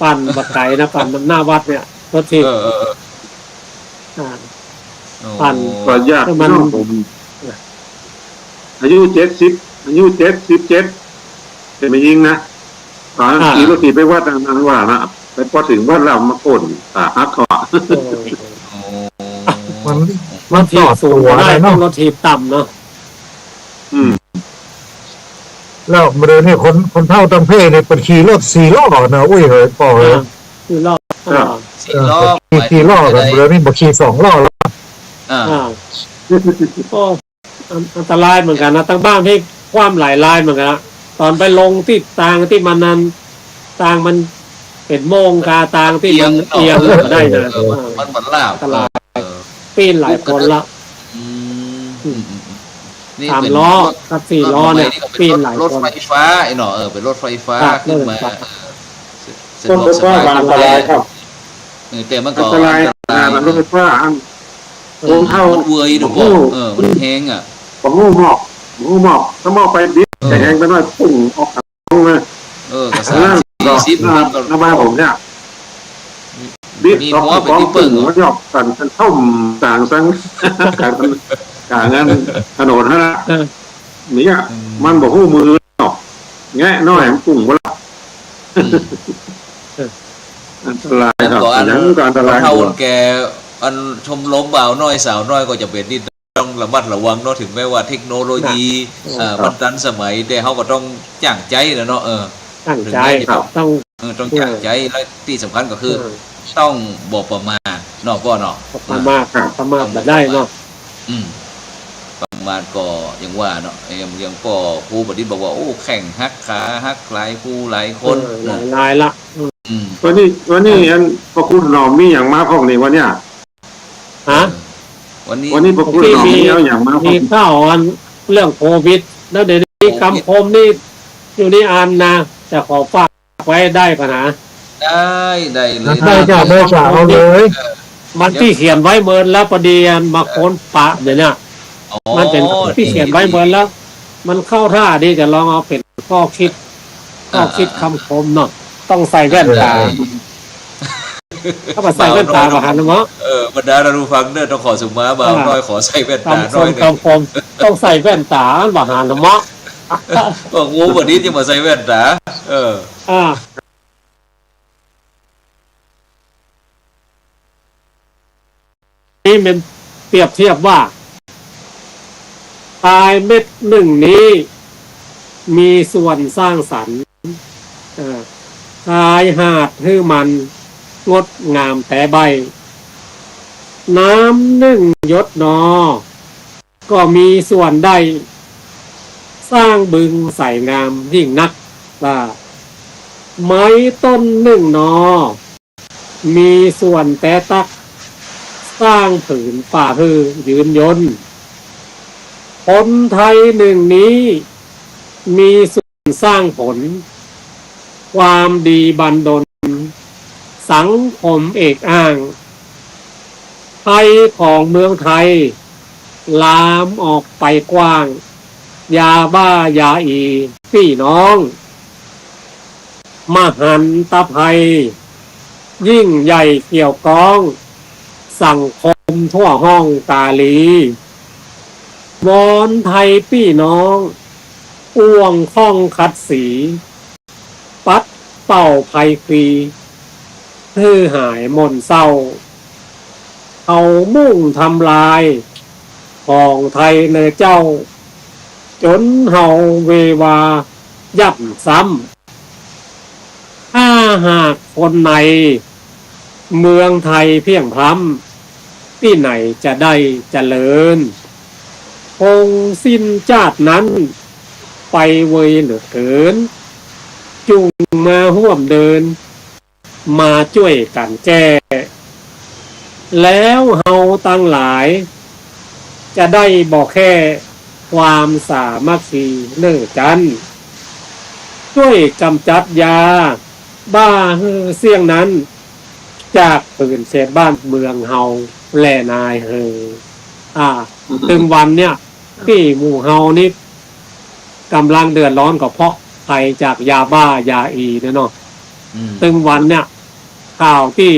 ปั่นบ่ไก๋นะ ปั่นนำหน้าวัดเนี่ย รถถีบ เออ เออ เออ อ่า โอ้ ปั่น ก็ยาก มัน เนาะ ผม อายุ เจ็ดสิบ อายุ เจ็ดสิบเจ็ด แต่แม่ญิงนะ ต๋อน อ่า ขี่รถถีบไปวัดนางว่านะ ไปพอเถิงวัดแล้วมาก้น ขาหักเขาอะ โอ้ โอ้ มัน รถถีบสูงก็ได้ มันต่อตั๋วได้เนาะ ต้องรถถีบต่ำเนาะ อืม แล้วเดี๋ยวนี้คน คนเฒ่าตังเพศนี่เปิ้นขี่รถสี่ล้อนะ อุ้ยเหย ป้อเหย อ่า สี่ล้อ ครับ อ่า สี่ล้อ เออ ขี่ ขี่ล้อกั๋น หมายถึง เดี๋ยวนี้บ่ขี่สองล้อแล้ว อ่า อ่า โอ้ อัน อันตรายเหมือนกั๋นนะ ตังบ้านพี่คว่ำหลายรายเหมือนกั๋นนะ ต๋อนไปลงตี้ตางตี้มันนั้น ตางมันเป๋นโม่งกา ตางตี้มันเอียง เอียงเนาะ ก็ได้นะ เออ เออ มัน มันลาบ อันตราย เออ ปีนหลายคนละ อืม อืม อืม อืม นี่ สามล้อ เป๋นรถ กับสี่ล้อเนี่ย รถใหม่นี่ก็เป๋นรถ ปีนหลายคน รถไฟฟ้าไอ้เนาะ เออ เป๋นรถไฟฟ้า ครับ ขึ้นมา รถไฟฟ้า เออ สะ สะดวกสบาย รถไฟฟ้าอันตรายครับ เออ แต่มันก็ อันตราย อันตราย ขนาดรถไฟฟ้าอัน เออ คนเฒ่า มันเวยดูบ่ โอ้โห เออ มันแฮงอะ บ่ฮู้หมอก บ่ฮู้หมอก ถ้าหมอกไปบิด เออ จะแฮงไปหน่อย ปุ้งออก เออ ก็ อันนั้น สามสิบ ก็ สี่สิบ อ่า มันก็ หน้าบ้านผมเนี่ย บิด มี ออก หัวเป๋นตี้เปิ้ง ออก หัวหยอกกั๋น กั๋นท่อมต่างสัง กั๋น กั๋นถนนหั้นนะ เออ เนี่ย อืม มันบ่ฮู้มือหรอก แงะหน้อย มันปุ้งบ่ละ อืม อันตรายครับ อันนั้นก็อันตราย อันนั้นก็อันตราย คนเฒ่าคนแก่ อันชมรมบ่าวน้อยสาวน้อยก็จะเป๋นตี้ ต้องระมัดระวังเนาะ ถึงแม้ว่าเทคโนโลยี ครับ เอ่อ ครับ มันตันสมัย แต่เฮาก็ต้องจ้างใจ๊นะเนาะ เออ จ้างใจ๊ ถึงแม้จะ ครับ ต้อง เออ ต้องจ้างใจ๊ เออ แล้วตี้สำคัญก็คือ เออ ต้องบ่ประมาทเนาะป้อเนาะ บ่ประมาท ครับ ประมาทบ่ได้เนาะ อืม ประมาทก็อย่างว่าเนาะ เอ่อ อย่างป้อครูบดินทร์บอกว่า โอ้ แข้งหัก ขาหัก หลายคู่หลายคน เออ หลายรายละ อืม อืม วันนี้ วันนี้ เออ อัน ป้อครูถนอมมีหยังมาพ่องนี่วันเนี้ย ฮะ เออ วันนี้ วันนี้ป้อครูถนอมมีหยังมา มีข่าวอันเรื่องโควิด แล้วเดี๋ยวนี้ โควิด กำคมนี่อยู่นี่อันนะ จะขอฝากไว้ได้ก่อนนะ ได้ ได้เลย ได้จ้ะ ได้จ้ะ เอาเลย เออ มันตี้เขียนไว้เมินแล้ว พอดีอันมาค้นปะเดี๋ยวเนี้ย อ๋อ มันเป๋นตี้เขียนไว้เมินแล้ว มันเข้าท่าดี จะลองเอาเป๋นข้อคิด ข้อคิดคำคมเนาะ ต้องใส่แว่นตา เออ ถ้าบ่ใส่แว่นตาบ่หันเนาะ เออ บรรดาท่านผู้ฟังเด้อ ต้องขอสุมา บ่าวน้อยขอใส่แว่นตาหน่อยหนึ่ง คำคม ต้องใส่แว่นตา บ่หันเนาะ บอกโอ้ วันนี้จะมาใส่แว่นตา เออ อ่า นี่มันเปรียบเทียบว่า ทรายเม็ดนึ่งนี้ มีส่วนสร้างสรรค์ เอ่อ ทรายหาดหื้อมัน งดงามแต๊ใบ้ น้ำนึ่งหยดหนอ ก็มีส่วนได้ สร้างบึงใสงามยิ่งนัก ว่า ไม้ต้นนึ่งหนอ มีส่วนแต๊ตั๊ก สร้างผืนป่าหื้อยืนยง คนไทยนึ่งนี้ มีส่วนสร้างผล ความดีบันดล สังคมเอกอ้าง ภัยของเมืองไทย ลามออกไปกว้าง อย่าบ้าอย่าอี่ ปี้น้อง มหันตภัย ยิ่งใหญ่เกี่ยวก้อง สังคมทั่วห้องกาลี วอนไทยปี้น้อง อ้วงข้องขัดสี ปัดเป่าภัยคลี หื้อหายหม่นเศร้า เขามุ่งทำลาย ของไทยเน่อเจ้า จ๋นเฮาเววา ย่ำซ้ำ ถ้าหากคนใน เมืองไทยเพลี้ยงพล้ำ ตี้ไหนจะได้เจริญ คงสิ้นจาตินั้น ไปเวยเหลือเกิน จุ่งมาฮ่วมเดิน มาจ้วยกั๋นแก้ แล้วเฮาตังหลาย จะได้บ่แค่ความสามัคคีเน่อจั้น จ้วยก๋ำจัดยาบ้าหื้อเสี้ยงนั้น จากผืนเขตบ้านเมืองเฮาแลนายเฮอ อ่า ตึงวันเนี่ย ตี้หมู่เฮานี่ ก๋ำลังเดือดร้อนก็เพราะภัยจากยาบ้ายาอีเนี่ยเนาะ อืม ตึงวันเนี่ย ข่าวตี้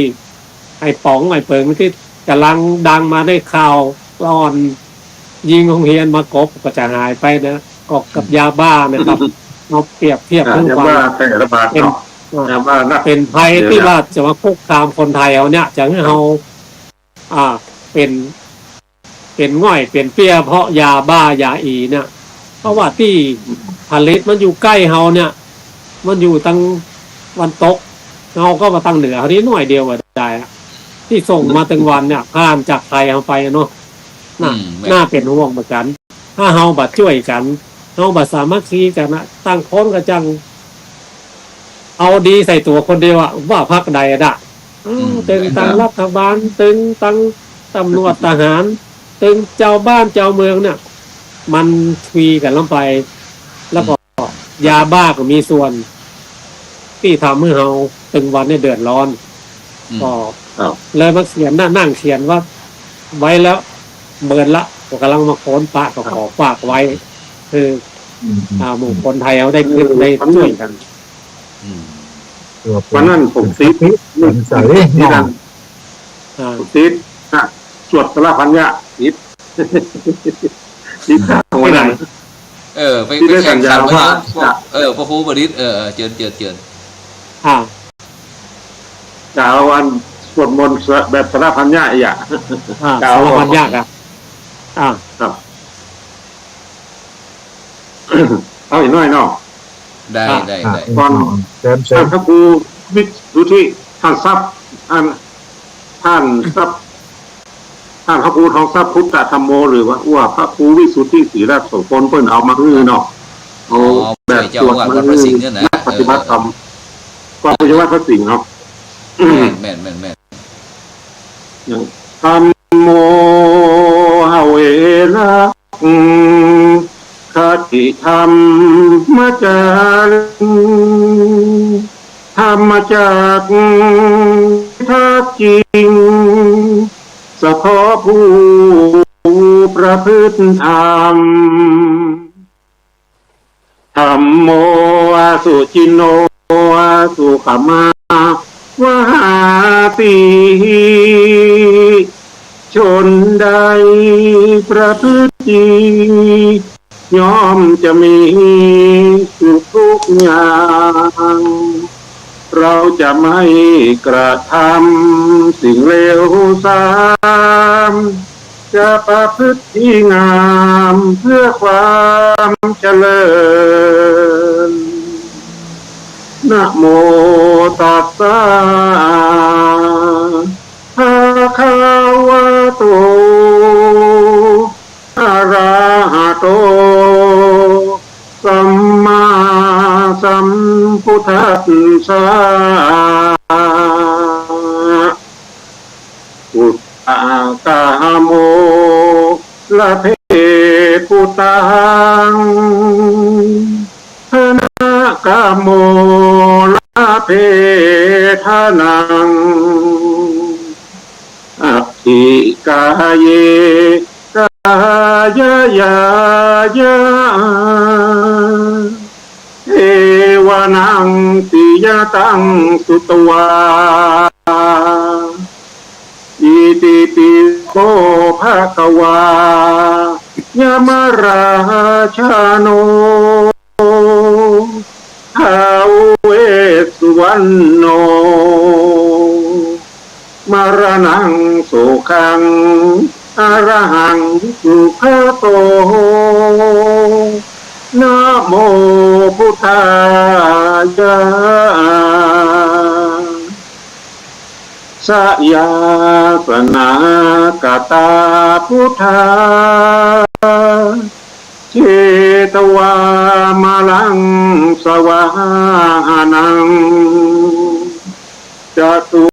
ไอ้ป๋องไอ้เปิงตี้ก๋ำลังดังมาในข่าว ตอนยิงโฮงเฮียนมะกบก็จะหายไปนะ ก็กับ อืม ยาบ้านะครับ เอาเปรียบเทียบ อ่า เถิง ยาบ้า ความ แพร่ระบาด เป๋น เนาะ อ่า ยาบ้านัก เป๋นภัยตี้ว่าจะมาคุกคามคนไทยเฮาเนี่ย จะหื้อเฮา อ่า เป๋น เป๋นง่อย เป๋นเปี้ย เพราะยาบ้ายาอีเนี่ย เพราะว่าตี้ผลิตมันอยู่ใก้เฮาเนี่ย มันอยู่ตังวันตก เฮาก็มาตังเหนือเฮานี้หน้อยเดียวก็ได้อะ ตี้ส่งมาตึงวันเนี่ย ผ่านจากไทยเฮาไปอะเนาะ น่า อืม แม่น น่าเป๋นห่วงเหมือนกั๋น ถ้าเฮาบ่จ้วยกั๋น เฮาบ่สามัคคีกั๋นนะ ต่างคนก็จั่ง เอาดีใส่ตั๋วคนเดียวอะ ว่าพรรคใดอะดะ อืม ตึงตัง แม่น รัฐบาล ตึงตังตำรวจ ทหาร ตึงจาวบ้านจาวเมืองเนี่ย มันคุยกั๋นลงไป แล้วก็ อืม ยาบ้าก็มีส่วน ตี้ทำหื้อเฮาตึงวันเนี่ยเดือดร้อน อืม ก็ ครับ เลยมาเขียนนะ นั่งเขียนว่า ไว้แล้ว เมินละ ก็ก๋ำลังมาค้นปะ ก็ขอฝากไว้ คือ อืม อ่า หมู่คนไทยเฮาได้กึ๊ด ได้จ้วยกั๋น อืม วันนั้นผมติด วันเสาร์ ติดนั่น เนาะ อ่า ผมติด ฮะ สวดสารพันยะ ติด ติด วันนั้น เออ ไป ติด ไปแข่งขัน ได้สัญญาว่า เออ พระครูบดิตร เออ เออ เจิญ เจิญ เจิญ อ่า จะเอาอันสวดมนต์แบบสารพันยะอีกอะ อ่า จะเอา สารพันยะอะ อ่า ครับ เอาอีกหน้อยเนาะ ได้ อ่ะ ได้ อ่ะ ได้ ก่อน เชิญ เชิญ ท่านพระครูวิสุทธิ ท่านทรัพย์ ท่าน ท่านทรัพย์ ท่านพระครูทองทรัพย์ พุทธธัมโม หรือว่า ว่าพระครูวิสุทธิสีลโสภณ เปิ้นเอามาหื้อเนาะ เอา อ๋อ แบบสวดมาหื้อ เจ้าอาวาสวัดพระสิงห์เนี่ยนะ นักปฏิบัติธรรม เออ เออ วัดพระสิงห์เนาะ แม่น แม่น แม่น แม่น ธัมโม หเว รักขติธรรมจาริง ธรรมจักรทักจริง เฉพาะผู้ประพฤติธรรม ธัมโม อสุจินโน อสุขมา วหาติ ชนใดประพฤติดี ย่อมจะมีสุขทุกอย่าง เราจะไม่กระทำสิ่งเลวทราม จะประพฤติดีงามเพื่อความเจริญ นะโมตัสสะ ภะคะวะโต อะระหะโต สัมมาสัมพุทธัสสะ พุทธัง กะหะโม ละเพ พุทธัง ทะนะ กะโม ละเพ ทะนัง อัตถิกาเย กายะยา เอวะนัง ติยะตัง สุตวา อิติปิโส ภะคะวา ยะมะราชาโน ท้าวเวสสุวรรณโณ มะระณัง โสคัง อะระหัง สุขะโต นะโม พุทธายะ สะยาสนะกะตา พุทธา เชตวา มะรัง สะวาหะนัง จะตุ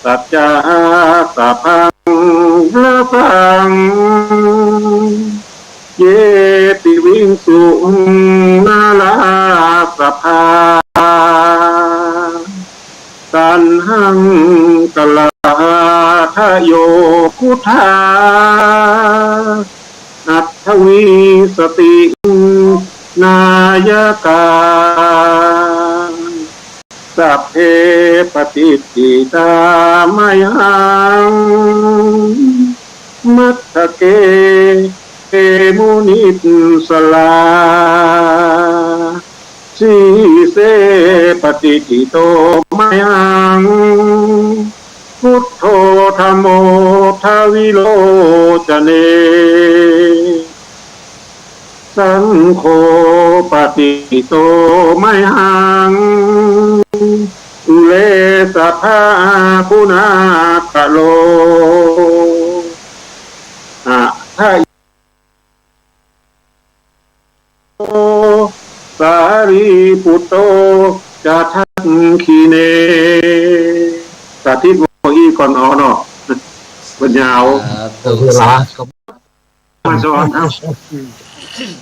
สัจจา สะพัง รสัง เยติวิงสุ นรสพา ตัณหัง กลาทะโย พุทธา อัตถวีสติ นายกา สัพเพ ปฏิตถิตา มยัง มัตถเก มุนิสสารา สีเส ปฏิตถิโต มยัง พุทโธ ธัมโม ทวิโลจเน สังโฆ ปฏิตถิโต มยัง อุเรสภา กุณากโร อัฏฐ สารีปุตโต จะ ทักขิเณ สาธิตว่าอี้ก่อน เอาเนาะ ปัญญา สาธุ เวลาก็มาสอนเอา